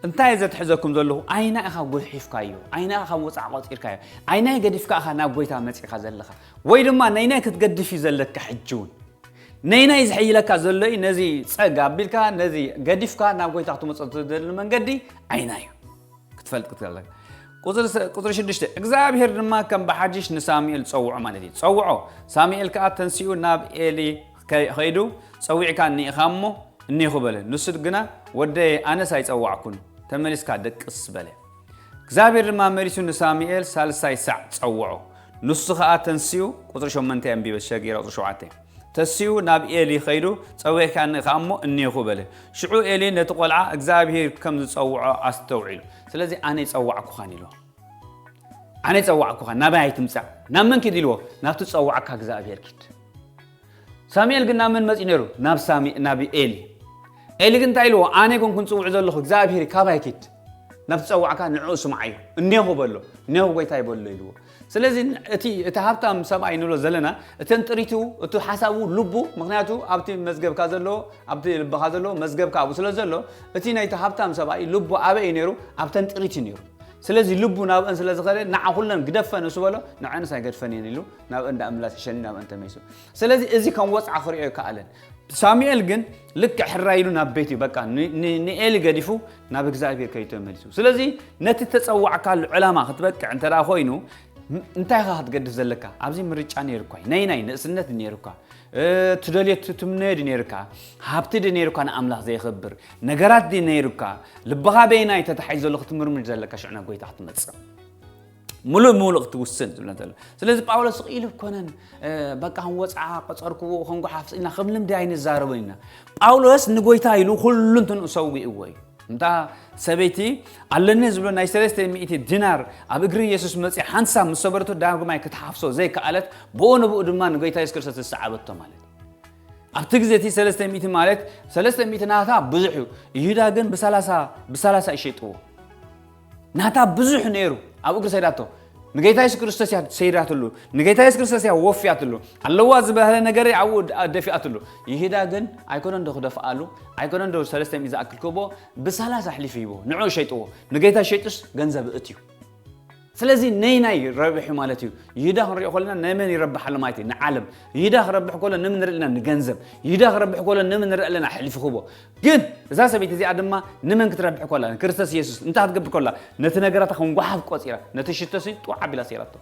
እንታይ እየ ዘትሕዘኩም ዘለኹ? ኣይና ኢኻ ጉሒፍካዮ፣ ኣይና ኢኻ ካብ ወጻኢ ቆጺርካዮ፣ ኣይናይ ገዲፍካ ኢኻ ናብ ጎይታ መጺእካ ዘለኻ፣ ወይ ድማ ነይናይ ክትገድፍ እዩ ዘለካ ሕጂ እውን። ነይናይ ዝሕይለካ ዘሎ እዩ፣ ነዚ ጸጋ ኣቢልካ፣ ነዚ ገዲፍካ ናብ ጎይታ ክትመጾ ትደሊ መንገዲ ኣይና እዩ። ክትፈልጥ ክትከለካ። ቁጽሪ ስ-፣ ቁጽሪ ሽዱሽተ፣ እግዚኣብሔር ድማ ከም ብሓድሽ ንሳሙኤል ጸውዖ ማለት እዩ። ጸውዖ። ሳሙኤል ከኣ ተንሲኡ ናብ ኤሊ ከ-፣ ከይዱ፣ "ጸዊዕካኒ ኢኻ እሞ እኔኹ" በለ። ንሱ ግና፣ "ወደየ፣ ኣነስ ኣይጸዋዕኩን፣ ተመሊስካ ደቅስ" በለ። እግዚኣብሔር ድማ መሊሱ ንሳሙኤል ሳልሳይ ሳዕ ጸውዖ። ንሱ ኸኣ ተንሲኡ፣ ቁጽሪ ሸሞንተ ኣንቢበ፣ ሸጊረ ቁጽሪ ሸውዓተ። ተሲኡ ናብ ኤሊ ኸይዱ፣ "ጸዊዕካኒ ኸኣ እሞ እኔኹ" በለ። ሽዑ ኤሊ ነቲ ቈልዓ እግዚኣብሄር ከም ዝጸውዖ ኣስተውዒሉ። ስለዚ ኣነ ይጸዋዕኩኻን ኢሉ። ኣነ ይጸዋዕኩኻን፣ ናባይ ኣይትምጻእ። ናብ መን ኪድ ኢልዎ? ናብቲ ዝጸዋዕካ እግዚኣብሄር ኪድ። ሳሙኤል ግን ናብ መን መጺኡ ነይሩ? ናብ ሳሚ-፣ ናብ ኤሊ። ኤሊ ግን እንታይ ኢልዎ? ኣነ ኣይኮንኩን ጽውዕ ዘለኹ፣ እግዚኣብሄር እዩ፣ ካባይ ኪድ። ናብቲ ጸዋዕካ ንዕኡ ስምዓዮ። እኔኹ በሎ። እኔኹ ጐይታይ በሎ ኢልዎ። ስለዚ እቲ፣ እቲ ሃብታም ሰብኣይ ንብሎ ዘለና፣ እተን ጥሪቱ፣ እቲ ሓሳቡ፣ ልቡ፣ ምኽንያቱ ኣብቲ መዝገብካ ዘሎ፣ ኣብቲ ልብኻ ዘሎ መዝገብካ ኣብኡ ስለ ዘሎ፣ እቲ ናይቲ ሃብታም ሰብኣይ ልቡ ኣበይ እዩ ነይሩ? ኣብተን ጥሪት እዩ ነይሩ። ስለዚ ልቡ ናብአን ስለ ዝኸደ፣ ንዓ ኩለን ግደፈን እሱ በሎ፣ ንዐንስ ኣይገድፈን እየን ኢሉ፣ ናብአን ደኣ ምላስ ይሸኒ፣ ናብአን ተመይሱ። ስለዚ እዚ ከም ወጽዓ ክርእዮ ኣይከኣለን። ሳሙኤል ግን ልክዕ ሕራይ ኢሉ ናብ ቤት እዩ፣ በቃ ን-፣ ን-፣ ንኤሊ ገዲፉ ናብ እግዚኣብሔር ከይዱ ተመሊሱ። ስለዚ ነቲ ተጸዋዕካሉ ዕላማ ክትበቅዕ እንተ ደኣ ኮይኑ፣ ም-፣ እንታይ ኢኻ ክትገድፍ ዘለካ? ኣብዚ ምርጫ ነይሩካ እዩ። ናይ ናይ ንእስነት ነይሩካ። እ፣ ትደልዮ ት-፣ ትምነዮ ድዩ ነይሩካ? ሃብቲ ድዩ ነይሩካ ንኣምላኽ ዘየኽብር? ነገራት ድዩ ነይሩካ? ልብኻ በየናይ ተታሒዙ ዘሎ ክትምርምር ዘለካ ሽዑ ናብ ጐይታ ክትመጽእ። ምሉእ ብምሉእ ክትውስን ዝብለን ዘሎ። ስለዚ ጳውሎስ ስቕ ኢሉ ኣይኮነን፣ እ፣ በቃ ከም ወጽዓ ቆጸርክዎ፣ ከም ጓሓፍ ስኢልና፣ ከም ልምዲ ኣይንዛረቦን ኢና። ጳውሎስ ንጎይታ ኢሉ ኩሉ እንትንኡ ሰዊእዎ እዩ። እታ ሰበይቲ ኣለኒ ዝብሎ ናይ ሰለስተ ሚእቲ ዲናር ኣብ እግሪ የሱስ መጺኣ ሓንሳብ ምስ ሰበረቶ ዳግማይ ክትሓፍሶ ዘይከኣለት፣ ብኡ ንብኡ ድማ ንጎይታ የሱስ ክርስቶስ ዝሰዓበቶ ማለት እዩ። ኣብቲ ግዜ እቲ ሰለስተ ሚእቲ ማለት፣ ሰለስተ ሚእቲ ናታ ብዙሕ እዩ። ይሁዳ ግን ብሰላሳ፣ ብሰላሳ ይሸጥዎ። ናታ ብዙሕ ነይሩ፣ ኣብ እግሪ ሰይዳቶ። ንጌታ የሱስ ክርስቶስ እያ ሰይራትሉ። ንጌታ የሱስ ክርስቶስ እያ ወፍያትሉ። ኣለዋ ዝበሃለ ነገር ኣብኡ ደ- ደፊኣትሉ። ይሁዳ ግን ኣይኮነን ዶ ክደፍኣሉ? ኣይኮነን ዶ ሰለስተ ሚእቲ ዝኣክል ክቦ? ብሰላሳ ኣሕሊፉ ሂቦ። ንዑ ሸይጥዎ። ንጌታ ሸይጡስ ገንዘብ እትዩ። ስለዚ ነይናይ ረብሒ ማለት እዩ። ይሁዳ ክንሪኦ ከለና ነመን ይረብሓሉ ማለት እዩ? ንዓለም። ይሁዳ ክረብሕ ከሎ ንምን ንርኢ ኣለና? ንገንዘብ። ይሁዳ ክረብሕ ከሎ ንምን ንርኢ ኣለና? ኣሕሊፉ ክቦ። ግን እዛ ሰበይቲ እዚኣ ድማ ንመን ክትረብሕ ኮላ? ንክርስቶስ የሱስ። እንታይ ክትገብር ኮላ? ነቲ ነገራታ ከም ጓሓፍ ቆጺራ፣ ነቲ ሽቶ ሲ ጡዕ ኣቢላ ሰይራቶ።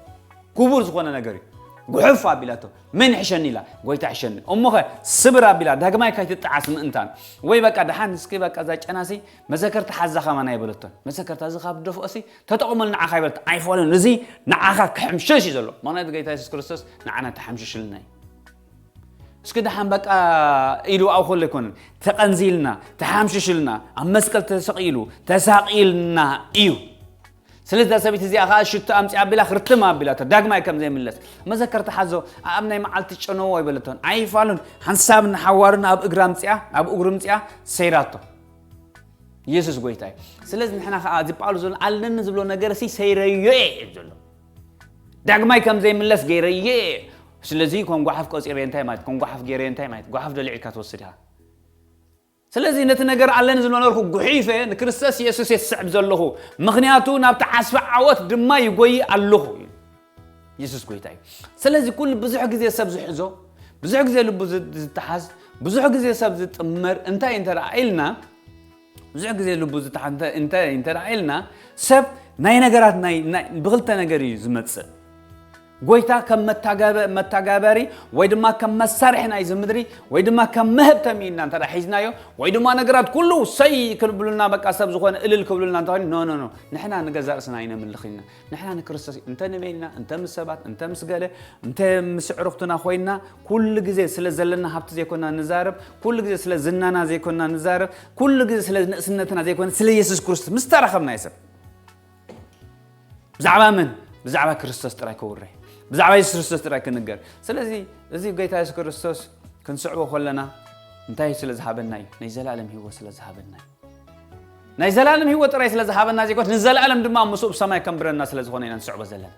ክቡር ዝኾነ ነገር እዩ። ጉሕፍ ኣቢላቶ። መን ይሕሸኒ ኢላ? ጎይታ ይሕሸኒ። እሞኸ ስብር ኣቢላ ዳግማይ ካይትጠዓስ ምእንታን። ወይ በቃ ደሓን እስኪ በቃ እዛ ጨናሲ መዘከርታ ሓዛ ከማን ኣይበለቶን። መዘከርታ እዚ ካብ ደፍኦ ሲ ተጠቕመሉ ንዓኻ ይበለት። ኣይፋሉን። እዚ ንዓኻ ክሕምሸሽ እዩ ዘሎ። ምኽንያቱ ጎይታ የሱስ ክርስቶስ ንዓና ተሓምሽሽልና እዩ። እስኪ ደሓን በቃ ኢሉ ኣብኡ ከሎ ኣይኮነን። ተቐንዚልና፣ ተሓምሽሽልና፣ ኣብ መስቀል ተሰቒሉ፣ ተሳቒልና እዩ። ስለዚ እዛ ሰበይቲ እዚኣ ኸዓ ሽቶ ኣምጺኣ ኣቢላ ክርትም ኣቢላቶ፣ ዳግማይ ከም ዘይምለስ። መዘከርታ ሓዞ ኣብ ናይ መዓልቲ ጨነዎ ኣይበለቶን። ኣይፋሉን። ሓንሳብ ንሓዋሩን ኣብ እግራ ኣምጺኣ፣ ኣብ እግሩ ኣምጺኣ ሰይራቶ። የሱስ ጎይታ እዩ። ስለዚ ንሕና ኸዓ እዚ ጳውሎስ ዘሎ ኣለኒ ዝብሎ ነገር ሲ ሰይረዮ እየ እዩ ዘሎ። ዳግማይ ከም ዘይምለስ ገይረዮ እየ። ስለዚ ከም ጓሓፍ ቆጺረ እንታይ ማለት? ከም ጓሓፍ ገይረዮ እንታይ ማለት? ጓሓፍ ዶ ልዒልካ ትወስድ ኢኻ? ስለዚ ነቲ ነገር ኣለኒ ዝነበርኩ ጉሒፈ ንክርስቶስ የሱስ እየ ዝስዕብ ዘለኹ። ምኽንያቱ ናብቲ ዓስቢ ዓወት ድማ ይጎይ ኣለኹ እዩ። የሱስ ጎይታ እዩ። ስለዚ ኩሉ ብዙሕ ግዜ ሰብ ዝሕዞ፣ ብዙሕ ግዜ ልቡ ዝ- ዝተሓዝ፣ ብዙሕ ግዜ ሰብ ዝጥመር እንታይ እንተ ደኣ ኢልና፣ ብዙሕ ግዜ ልቡ ዝተሓ እንተ እንተ እንተ ደኣ ኢልና፣ ሰብ ናይ ነገራት ናይ ናይ ብኽልተ ነገር እዩ ዝመጽእ። ጎይታ ከም መታገበ- መታጋበሪ ወይ ድማ ከም መሳርሒ ናይዚ ምድሪ ወይ ድማ ከም መህብተሚ ኢልና እንተ ደኣ ሒዝናዮ ወይ ድማ ነገራት ኩሉ ሰይ ክብሉልና በቃ ሰብ ዝኾነ እልል ክብሉልና እንተ ኾይኑ፣ ኖ ኖ ኖ፣ ንሕና ንገዛእ ርእስና ኣይነምልኽ ኢና። ንሕና ንክርስቶስ እንተ ንበይንና እንተ ምስ ሰባት እንተ ምስ ገለ እንተ ምስ ኣዕሩኽትና ኮይንና ኩሉ ግዜ ስለ ዘለና ሃብቲ ዘይኮና ንዛረብ፣ ኩሉ ግዜ ስለ ዝናና ዘይኮና ንዛረብ፣ ኩሉ ግዜ ስለ ንእስነትና ዘይኮነ ስለ የሱስ ክርስቶስ ምስ ተራኸብና እዩ ሰብ። ብዛዕባ መን? ብዛዕባ ክርስቶስ ጥራይ ከውረ። ብዛዕባ የሱስ ክርስቶስ ጥራይ ክንገር። ስለዚ እዚ ጎይታ የሱስ ክርስቶስ ክንስዕቦ ከለና እንታይ ስለ ዝሃበና እዩ? ናይ ዘላለም ህይወት ስለ ዝሃበና እዩ። ናይ ዘላለም ህይወት ጥራይ ስለ ዝሃበና ዘይኮነስ ንዘላለም ድማ ምስኡ ብሰማይ ከንብረና ስለ ዝኾነ ኢና ንስዕቦ ዘለና።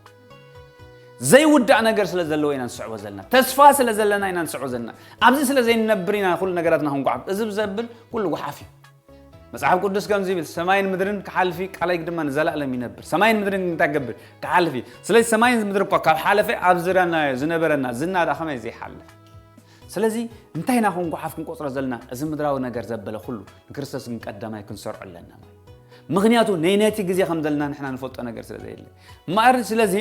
ዘይውዳእ ነገር ስለ ዘለዎ ኢና ንስዕቦ ዘለና። ተስፋ ስለ ዘለና ኢና ንስዕቦ ዘለና። ኣብዚ ስለ ዘይንነብር ኢና ኩሉ ነገራትና ክንጓዓፍ። እዚ ብዘብል ኩሉ ጓሓፍ እዩ። መጽሓፍ ቅዱስ ከምዚ ይብል፣ ሰማይን ምድርን ክሓልፊ ቃለይ ድማ ንዘላለም ይነብር። ሰማይን ምድርን እንታይ ክገብር? ክሓልፊ። ስለዚ ሰማይን ምድርን እኳ ካብ ሓለፈ ኣብ ዝረናዮ ዝነበረና ዝና ደኣ ከመይ ዘይሓልፍ? ስለዚ እንታይ ኢና ከም ጓሓፍ ክንቆጽሮ ዘለና? እዚ ምድራዊ ነገር ዘበለ ኩሉ ንክርስቶስ ግን ቀዳማይ ክንሰርዖ ኣለና። ምኽንያቱ ናይ ነቲ ግዜ ከም ዘለና ንሕና ንፈልጦ ነገር ስለ ዘየለ። እምበኣር ስለዚ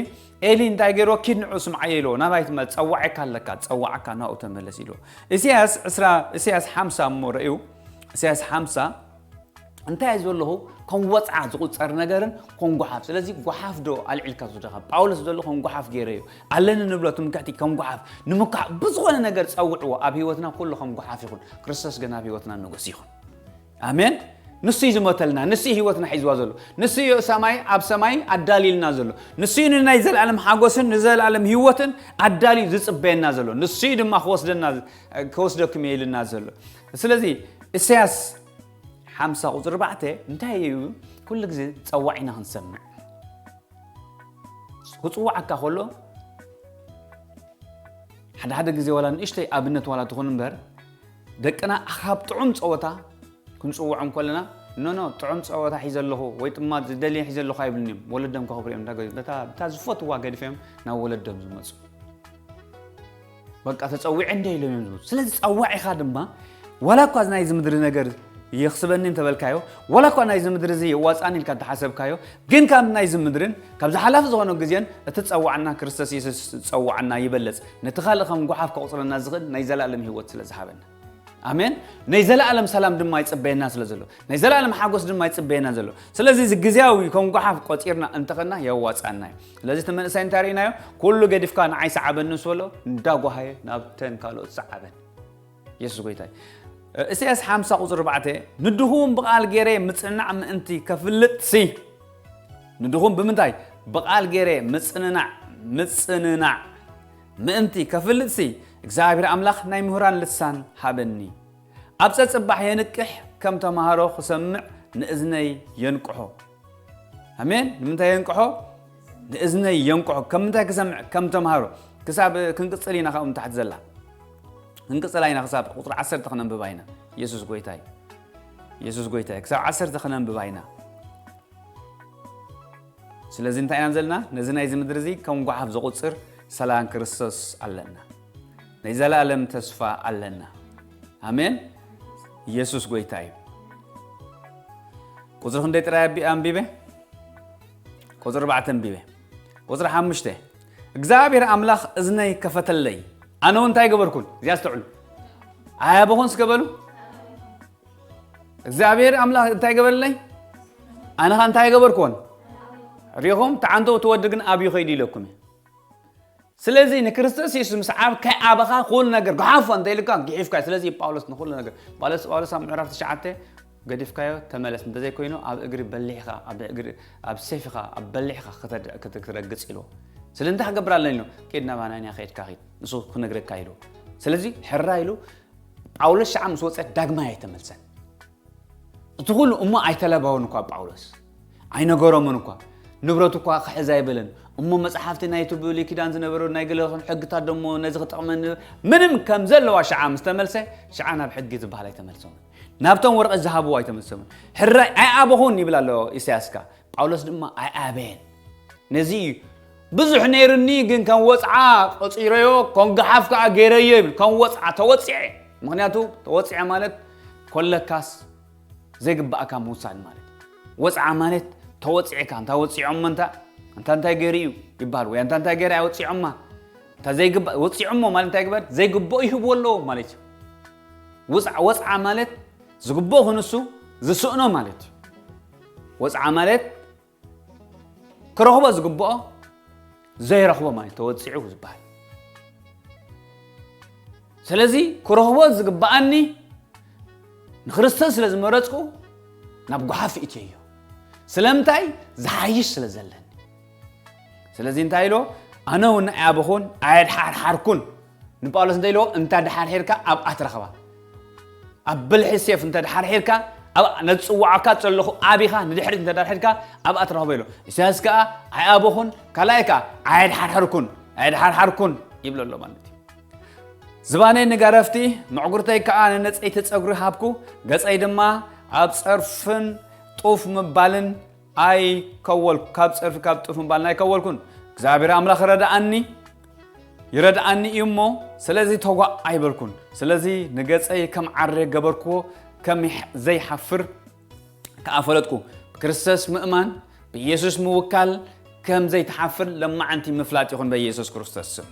ኤሊ እንታይ ገይርዎ? ኪድ ንዑ ስምዓዮ ኢልዎ። ናባይ ትመ- ጸዋዒካ ኣለካ፣ ጸዋዕካ ናብኡ ተመለስ ኢልዎ። ኢሳያስ ዕስራ፣ ኢሳያስ ሓምሳ እሞ ረእዩ። ኢሳያስ ሓምሳ እንታይ እዩ ዘለኹ? ከም ወጽዓ ዝቑጸር ነገርን ከም ጓሓፍ። ስለዚ ጓሓፍ ዶ ኣልዒልካ ዝወደኻ? ጳውሎስ ዘሎ ከም ጓሓፍ ገይረ እዩ። ኣለኒ ንብሎ ትምክሕቲ ከም ጓሓፍ። ንምካሕ ብዝኾነ ነገር ጸውዕዎ። ኣብ ህይወትና ኩሉ ከም ጓሓፍ ይኹን። ክርስቶስ ግን ኣብ ህይወትና ንጉስ ይኹን። ኣሜን። ንሱ እዩ ዝሞተልና፣ ንሱ እዩ ህይወትና ሒዝዋ ዘሎ፣ ንሱ እዩ ሰማይ ኣብ ሰማይ ኣዳልዩልና ዘሎ፣ ንሱ እዩ ንናይ ዘለኣለም ሓጎስን ንዘለኣለም ህይወትን ኣዳልዩ ዝጽበየና ዘሎ፣ ንሱ እዩ ድማ ክወስደና ክወስደኩም እየ ኢልና ዘሎ። ስለዚ ኢሳያስ ሓምሳ ቁጽሪ ኣርባዕተ እንታይ እዩ? ኩሉ ግዜ ጸዋዒና ክንሰምዕ ክጽዋዓካ ከሎ ሓደ ሓደ ግዜ ዋላ ንእሽተይ ኣብነት ዋላ ትኹን እምበር ደቅና ካብ ጥዑም ጸወታ ክንጽውዖም ከለና ኖ ኖ ጥዑም ጸወታ ሒዘ ኣለኹ ወይ ድማ ዝደልየ ሒዘ ኣለኹ ኣይብሉን እዮም። ወለዶም ከኽብሩ እዮም። እንታይ ገ- በታ በታ ዝፈትዋ ገዲፎም ናብ ወለዶም ዝመጹ። በቃ ተጸዊዐ እንደ ኢሎም እዮም ዝመጹ። ስለዚ ጸዋዒኻ ድማ ዋላ እኳ ናይዚ ምድሪ ነገር የኽስበኒ እንተበልካዮ፣ ዋላ እኳ ናይዚ ምድሪ እዚ የዋጽኣኒ ኢልካ እንተሓሰብካዮ፣ ግን ካብ ናይዚ ምድርን ካብ ዝሓላፊ ዝኾነ ግዜን እቲ ጸዋዕና ክርስቶስ የሱስ ጸዋዕና ይበልጽ። ነቲ ካልእ ከም ጓሓፍ ከቑጽረና ዝኽእል ናይ ዘለኣለም ህይወት ስለ ዝሃበና። ኣሜን። ናይ ዘለኣለም ሰላም ድማ ይጽበየና ስለ ዘሎ፣ ናይ ዘለኣለም ሓጎስ ድማ ይጽበየና ዘሎ። ስለዚ እዚ ግዜያዊ ከም ጓሓፍ ቆጺርና እንተኸና የዋጽኣና እዩ። ስለዚ እቲ መንእሰይ እንታይ ርኢናዮ? ኩሉ ገዲፍካ ንዓይ ሰዓበኒ ምስ በሎ እንዳጓሃየ ናብተን ካልኦት ሰዓበን። የሱስ ጎይታ እዩ። ኢሳያስ ሓምሳ ቁጽሪ ኣርባዕተ ንድኹም ብቓል ገይረ ምጽንናዕ ምእንቲ ከፍልጥሲ ንድኹም ብምንታይ ብቓል ገይረ ምጽንናዕ ምጽንናዕ ምእንቲ ከፍልጥሲ እግዚኣብሔር ኣምላኽ ናይ ምሁራን ልሳን ሃበኒ። ኣብ ጸጽባሕ የንቅሕ ከም ተማሃሮ ክሰምዕ ንእዝነይ የንቅሖ። ኣሜን። ንምንታይ የንቅሖ? ንእዝነይ የንቅሖ። ከም ምንታይ ክሰምዕ? ከም ተምሃሮ። ክሳብ ክንቅጽል ኢና ካብኡ ንታሕቲ ዘላ። ክንቅጽላ ኢና ክሳብ ቁጽሪ ዓሰርተ ክነንብባ ኢና። ኢየሱስ ጎይታ እዩ። ኢየሱስ ጎይታ እዩ። ክሳብ ዓሰርተ ክነንብባ ኢና። ስለዚ እንታይ ኢና ዘለና? ነዚ ናይዚ ምድሪ እዚ ከም ጓሓፍ ዘቑጽር ሰላም ክርስቶስ ኣለና። ናይ ዘላለም ተስፋ ኣለና። ኣሜን። ኢየሱስ ጎይታ እዩ። ቁጽሪ ክንደይ ጥራይ ኣቢ-፣ ኣንቢበ? ቁጽሪ ኣርባዕተ ኣንቢበ። ቁጽሪ ሓሙሽተ፣ እግዚኣብሔር ኣምላኽ እዝነይ ከፈተለይ፣ ኣነ እውን እንታይ ገበርኩን? እዚኣ ኣስተውዕሉ። ኣያበኹን እስከ በሉ። እግዚኣብሔር ኣምላኽ እንታይ ገበረለይ? ኣነ ኸ እንታይ ገበርኩዎን? ሪኹም፣ ተዓንተው ትወዲ ግን ኣብዩ ኸይዱ ኢለኩም እየ። ስለዚ ንክርስቶስ የሱስ ምስዓብ ከይኣበኻ ኩሉ ነገር ግሓፎ እንተ ኢልካ ግሒፍካ። ስለዚ ጳውሎስ ንኹሉ ነገር፣ ጳውሎስ፣ ጳውሎስ ኣብ ምዕራፍ ትሽዓተ ገዲፍካዮ ተመለስ፣ እንተዘይኮይኑ ኣብ እግሪ በሊሕኻ፣ ኣብ እግሪ፣ ኣብ ሴፍኻ፣ ኣብ በሊሕኻ ክተድ-፣ ክት-፣ ክትረግጽ ኢልዎ። ስለ እንታይ ክገብር ኣለኒ ኢሉ፣ ኪድ ናብ ኣናንያ ከይድካ ኺድ፣ ንሱ ክነግረካ ኢሉ። ስለዚ ሕራ ኢሉ ጳውሎስ ሽዓ ምስ ወጸ ዳግማይ ኣይተመልሰን። እቲ ኩሉ እሞ ኣይተለባውን እኳ ጳውሎስ። ኣይነገሮምን እኳ። ንብረቱ እኳ ክሕዝ ኣይበለን። እሞ መጽሓፍቲ ናይቲ ብሉይ ኪዳን ዝነበሩ ናይ ገለ ሕግታት ደሞ ነዚ ክጠቕመኒ ምንም ከም ዘለዋ ሽዓ ምስ ተመልሰ፣ ሽዓ ናብ ሕጊ ዝበሃል ኣይተመልሰውን። ናብቶም ወረቐት ዝሃብዎ ኣይተመልሰውን። ሕራይ ኣይኣበኹን ይብል ኣሎ ኢሳያስካ። ጳውሎስ ድማ ኣይኣበየን። ነዚ እዩ፣ ብዙሕ ነይሩኒ፣ ግን ከም ወጽዓ ቆጺረዮ፣ ከም ገሓፍ ከኣ ገይረዮ ይብል። ከም ወጽዓ ተወጽዐ። ምኽንያቱ ተወጽዐ ማለት ኮለካስ ዘይግባእካ ምውሳድ ማለት እዩ። ወጽዓ ማለት ተወጺዕካ፣ እንታ ወጺዖሞ እንታ፣ እንታ እንታይ ገይሩ እዩ ይበሃል፣ ወይ እንታ እንታይ ገይራ እያ ወጺዖማ። እንታ ዘይግባ-፣ ወጺዖሞ ማለት እንታይ ግበር? ዘይግባኦ ይህብዎ ኣለዎ ማለት እዩ። ውጽዓ-፣ ወጽዓ ማለት ዝግባኦ ክንሱ ዝስእኖ ማለት እዩ። ወጽዓ ማለት ክረኽቦ ዝግባኦ ዘይረኽቦ ማለት ተወጺዑ ዝበሃል። ስለዚ ክረኽቦ ዝግባኣኒ ንክርስቶስ ስለ ዝመረጽኩ ናብ ጓሓፍ እትየዮ። ስለምንታይ? ዝሓይሽ ስለ ዘለኒ። ስለዚ እንታይ ኢሎ? ኣነ እውን ኣይኣበኹን፣ ኣየድሓርሓርኩን። ንጳውሎስ እንታይ ኢሎ? እንተ ድሓርሒርካ ኣብኣ ትረኽባ። ኣብ ብልሒ ሴፍ እንተ ድሓርሒርካ፣ ኣብ ነቲ ጽዋዓካ ዘለኹ ኣቢኻ ንድሕሪት እንተ ድሓርሒርካ፣ ኣብኣ ትረኽቦ ኢሎ። ኢሳያስ ከኣ ኣይኣበኹን፣ ካልኣይ ከኣ ኣየድሓርሓርኩን፣ ኣየድሓርሓርኩን ይብሎ ኣሎ ማለት እዩ። ዝባነይ ንገረፍቲ፣ መዕጉርተይ ከኣ ንነጸይቲ ጸጉሪ ሃብኩ፣ ገጸይ ድማ ኣብ ጸርፍን ጡፍ ምባልን ኣይከወልኩ፣ ካብ ጸርፊ ካብ ጡፍ ምባልን ኣይከወልኩን። እግዚኣብሔር ኣምላኽ ረድኣኒ፣ ይረድኣኒ እዩ እሞ፣ ስለዚ ተጓእ ኣይበልኩን። ስለዚ ንገጸይ ከም ዓረ ገበርክዎ፣ ከም ይሕ-፣ ዘይሓፍር ከኣ ፈለጥኩ። ብክርስቶስ ምእማን፣ ብኢየሱስ ምውካል ከም ዘይትሓፍር ለማዓንቲ ምፍላጥ ይኹን በኢየሱስ ክርስቶስ ስም።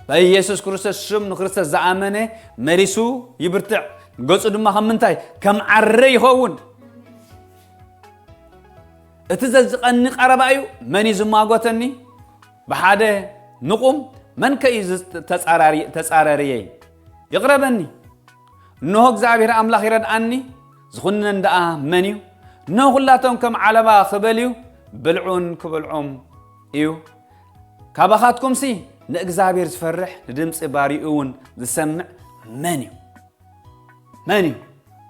በኢየሱስ ክርስቶስ ስም ንክርስቶስ ዝኣመነ መሊሱ ይብርትዕ። ገጹ ድማ ከም ምንታይ? ከም ዓረ ይኸውን። እቲ ዘዝቐኒ ቀረባ እዩ። መን እዩ ዝማጎተኒ? ብሓደ ንቑም። መን ከ እዩ ዝስ-፣ ተጻራሪ-፣ ተጻራርየይ? ይቕረበኒ። እንሆ እግዚኣብሔር ኣምላኽ ይረድኣኒ፣ ዝኹንነን ደኣ መን እዩ? እንሆ ኩላቶም ከም ዓለባ ክበልዩ፣ ብልዑን ክበልዖም እዩ። ካባኻትኩምሲ ንእግዚኣብሔር ዝፈርሕ፣ ንድምፂ ባሪኡ እውን ዝሰምዕ መን እዩ? መን እዩ?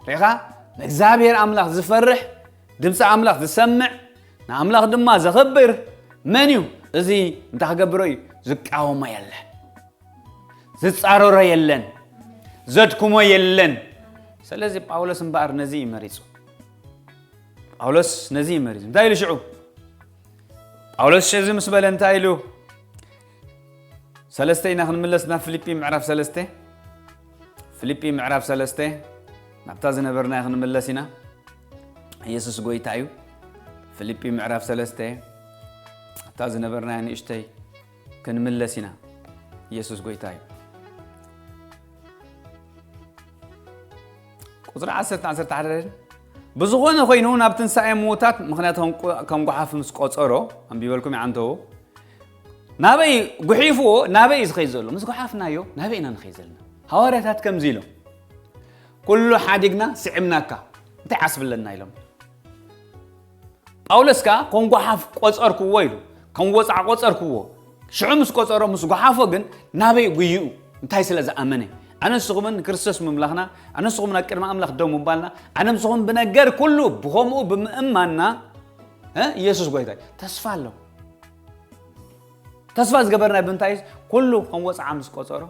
ርኢኻ? ንእግዚኣብሔር ኣምላኽ ዝፈርሕ፣ ድምፂ ኣምላኽ ዝሰምዕ፣ ንኣምላኽ ድማ ዘኽብር መን እዩ? እዚ እንታይ ክገብሮ እዩ? ዝቃወሞ የለን። ዝጻረሮ የለን። ዘድክሞ የለን። ስለዚ ጳውሎስ እምበኣር ነዚ እዩ መሪጹ። ጳውሎስ ነዚ እዩ መሪጹ። እንታይ ኢሉ ሽዑ? ጳውሎስ ሽዚ ምስ በለ እንታይ ኢሉ? ሰለስተ ኢና ክንምለስ ናብ ፊልጲ ምዕራፍ ሰለስተ። ፊልጲ ምዕራፍ ሰለስተ ናብታ ዝነበርናዮ ክንምለስ ኢና። ኢየሱስ ጎይታ እዩ። ፊልጲ ምዕራፍ ሰለስተ ናብታ ዝነበርናዮ ንእሽተይ ክንምለስ ኢና። ኢየሱስ ጎይታ እዩ። ቁጽሪ ዓሰርተ፣ ዓሰርተ ሓደ። ብዝኾነ ኮይኑ ናብ ትንሳኤ ምዉታት፣ ምኽንያቱ ከም ቁ-፣ ከም ጓሓፍ ምስ ቆጸሮ፣ ኣንቢበልኩም ይዓንተዎ። ናበይ ጉሒፍዎ፣ ናበይ እዩ ዝኸይድ ዘሎ? ምስ ጓሓፍናዮ፣ ናበይ ኢና ንኸይድ ዘለና? ሃዋርያታት ከምዚ ኢሎም፣ "ኩሉ ሓዲግና ስዒብናካ፣ እንታይ ዓስቢ ኣለና?" ኢሎም። ጳውሎስ ከኣ ከም ጓሓፍ ቆጸርክዎ ኢሉ፣ ከም ወጽዓ ቆጸርክዎ። ሽዑ ምስ ቆጸሮ፣ ምስ ጓሓፎ ግን ናበይ ጉይኡ? እንታይ ስለ ዝኣመነ? ኣነ ንስኹምን ንክርስቶስ ምምላኽና፣ ኣነ ንስኹምን ኣብ ቅድሚ ኣምላኽ ደው ምባልና፣ ኣነ ንስኹም ብነገር ኩሉ ብኸምኡ ብምእማንና፣ እ፣ ኢየሱስ ጎይታ እዩ። ተስፋ ኣሎ። ተስፋ ዝገበርናዮ ብምንታይ እዩ? ኩሉ ከም ወጽዓ ምስ ቆጸሮ፣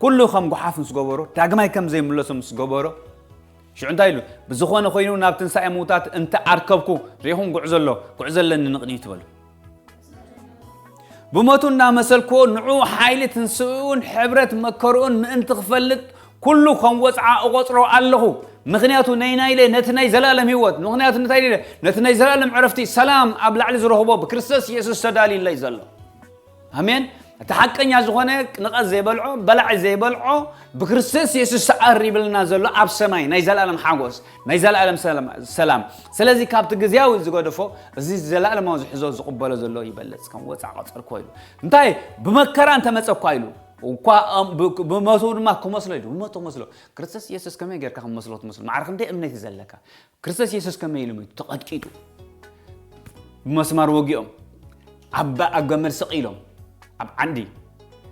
ኩሉ ከም ጓሓፍ ምስ ገበሮ፣ ዳግማይ ከም ዘይምለሶ ምስ ገበሮ፣ ሽዑ እንታይ ኢሉ? ብዝኾነ ኮይኑ ናብ ትንሳኤ ምውታት እንተ ኣርከብኩ፣ ርኢኹም፣ ጉዕዞ ኣሎ፣ ጉዕዞ ኣለኒ ንቕድሚት በሉ። ብሞቱ እናመሰልክዎ ንዕኡ ሓይሊ ትንስእኡን ሕብረት መከርኡን ምእንቲ ክፈልጥ ኩሉ ከም ወጽዓ እቖጽሮ ኣለኹ። ምኽንያቱ ናይ ናይለ ነቲ ናይ ዘላለም ህይወት፣ ምኽንያቱ እንታይ ኢለ? ነቲ ናይ ዘላለም ዕረፍቲ ሰላም ኣብ ላዕሊ ዝረኽቦ ብክርስቶስ የሱስ ተዳልዩለይ ዘሎ። ኣሜን። እቲ ሓቀኛ ዝኾነ ንቐት ዘይበልዖ፣ በላዒ ዘይበልዖ ብክርስቶስ የሱስ ተቐሪብልና ዘሎ ኣብ ሰማይ ናይ ዘላለም ሓጎስ፣ ናይ ዘላለም ሰላም፣ ሰላም። ስለዚ ካብቲ ግዝያዊ ዝገደፎ፣ እዚ ዘላለማዊ ዝሕዞ ዝቕበሎ ዘሎ ይበልጽ፣ ከም ወጻ ቀጸር ኮይኑ። እንታይ? ብመከራ እንተመጸ እኳ ኢሉ፣ እኳ፣ እም፣ ብ-፣ ብሞቱ ድማ ክመስሎ ኢሉ፣ ብሞቱ ክመስሎ። ክርስቶስ የሱስ ከመይ ጌርካ ክመስሎ ትመስሎ? ማዕረ ክንደይ እምነት እዩ ዘለካ? ክርስቶስ የሱስ ከመይ ኢሉ ሞይቱ? ተቐጥቂጡ፣ ብመስማር ወጊኦም፣ ኣብ፣ ኣብ ገመድ ሰቒሎም፣ ኣብ ዓንዲ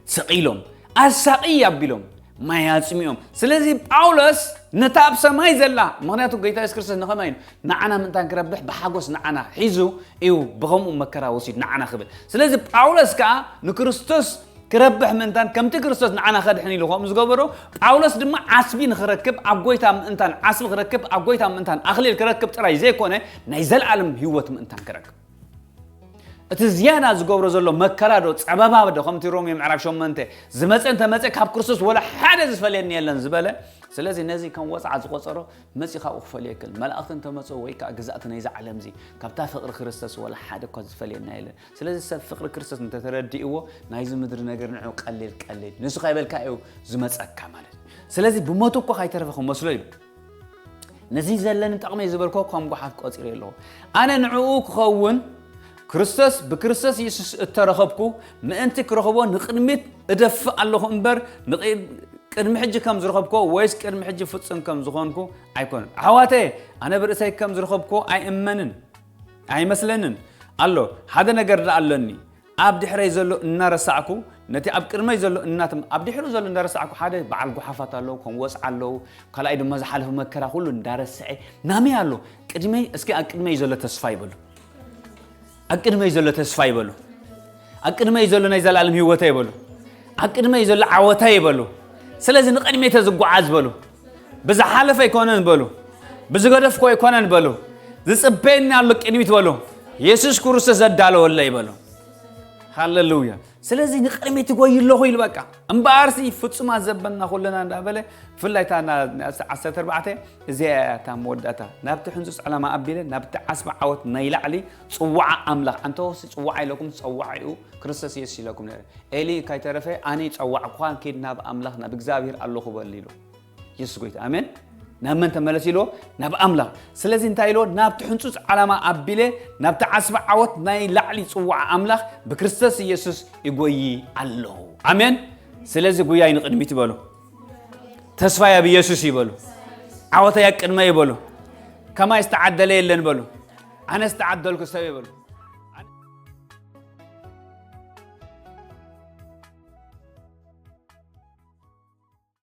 ሰቒሎም፣ ኣሳቒ ኣቢሎም፣ ማይ ኣጽሚኦም። ስለዚ ጳውሎስ ነታ ኣብ ሰማይ ዘላ፣ ምኽንያቱ ጎይታ የሱስ ክርስቶስ ንኸማይ ንዓና ምእንታን ክረብሕ ብሓጎስ ንዓና ሒዙ እዩ ብኸምኡ መከራ ወሲዱ ንዓና ክብል። ስለዚ ጳውሎስ ከኣ ንክርስቶስ ክረብሕ ምእንታን ከምቲ ክርስቶስ ንዓና ከድሕን ኢሉ ከምኡ ዝገበሮ፣ ጳውሎስ ድማ ዓስቢ ንኽረክብ ኣብ ጎይታ ምእንታን ዓስቢ ክረክብ ኣብ ጎይታ ምእንታን ኣኽሊል ክረክብ ጥራይ ዘይኮነ ናይ ዘላለም ህይወት ምእንታን ክረክብ። እቲ ዝያዳ ዝገብሮ ዘሎ መከራ ዶ ጸበባ ዶ ከምቲ ሮሜ ምዕራፍ ሸሞንተ ዝመጸ እንተመጸ ካብ ክርስቶስ ወላ ሓደ ዝፈልየኒ የለን ዝበለ። ስለዚ ነዚ ከም ወጽዓ ዝቆጸሮ መጺ ካብኡ ክፈልዮ ይክእል። መላእኽቲ እንተመጹ ወይ ከዓ ግዛእቲ ናይዚ ዓለም እዚ ካብታ ፍቕሪ ክርስቶስ ወላ ሓደ እኳ ዝፈልየና የለን። ስለዚ ሰብ ፍቕሪ ክርስቶስ እንተተረዲእዎ ናይዚ ምድሪ ነገር ንዑ ቀሊል ቀሊል ንሱ ካይበልካ እዩ ዝመጸካ ማለት እዩ። ስለዚ ብሞቱ እኮ ካይተረፈ ክመስሎ ኢሉ ነዚ ዘለኒ ጠቕመ ዝበልኮ ከም ጓሓፍ ቆጺረ ኣለኹ። ኣነ ንዕኡ ክኸውን ክርስቶስ ብክርስቶስ የሱስ እተረኸብኩ ምእንቲ ክረኽቦ ንቕድሚት እደፍእ ኣለኹ እምበር ንቕ-፣ ቅድሚ ሕጂ ከም ዝረኸብኮ ወይስ ቅድሚ ሕጂ ፍጹም ከም ዝኾንኩ ኣይኮነን። ኣሕዋተየ ኣነ ብርእሰይ ከም ዝረኸብኮ ኣይእመንን ኣይመስለንን ኣሎ። ሓደ ነገር ደኣ ኣሎኒ። ኣብ ድሕረይ ዘሎ እናረሳዕኩ ነቲ ኣብ ቅድመይ ዘሎ እናትም ኣብ ድሕሩ ዘሎ እናረሳዕኩ ሓደ በዓል ጓሓፋት ኣለዉ ከም ወፅዓ ኣለዉ ካልኣይ ድማ ዝሓለፈ መከራ ኩሉ እንዳረስዐ ናመይ ኣሎ ቅድመይ እስኪ ኣብ ቅድመይ ዘሎ ተስፋ ይበሉ ኣብ ቅድመይ ዘሎ ተስፋ ይበሉ ኣብ ቅድመይ ዘሎ ናይ ዘላለም ህይወተ ይበሉ ኣብ ቅድመይ ዘሎ ዓወታ ይበሉ ስለዚ ንቅድሜተ ዝጓዓዝ በሉ ብዝሓለፈ ኣይኮነን በሉ ብዝገደፍኮ ኣይኮነን በሉ ዝፅበየኒ ኣሎ ቅድሚት በሉ የሱስ ክርስቶስ ዘዳለወለይ በሉ ሃሌሉያ ስለዚ ንቅድሚት ይጎይ ኣለኹ ኢሉ በቃ እምበኣርሲ ፍፁማት ዘበና ኩልና እንዳበለ ብፍላይ እታ ዓሰርተ ኣርባዕተ እዚኣ እያ እታ መወዳእታ ናብቲ ሕንፁፅ ዕላማ ኣቢለ ናብቲ ዓስቢ ዓወት ናይ ላዕሊ ፅዋዓ ኣምላኽ ኣንተወሲ ፅዋዓ ኢለኩም ፀዋዒኡ ክርስቶስ የሱስ ኢለኩም ነረ ኤሊ ካይተረፈ ኣነ ይፀዋዕኳ ኪድ ናብ ኣምላኽ ናብ እግዚኣብሔር ኣለኹ በል ኢሉ የሱስ ጎይታ ኣሜን ናብ መን ተመለስ ኢልዎ ናብ ኣምላኽ ስለዚ እንታይ ኢልዎ ናብቲ ሕንፁፅ ዓላማ ኣቢለ ናብቲ ዓስቢ ዓወት ናይ ላዕሊ ፅዋዓ ኣምላኽ ብክርስቶስ ኢየሱስ ይጎይ ኣለኹ ኣሜን ስለዚ ጉያይ ንቕድሚት ይበሉ ተስፋይ ኣብ ኢየሱስ ይበሉ ዓወተይ ኣብ ቅድመ ይበሉ ከማይ ዝተዓደለ የለን በሉ ኣነ ዝተዓደልኩ ሰብ ይበሉ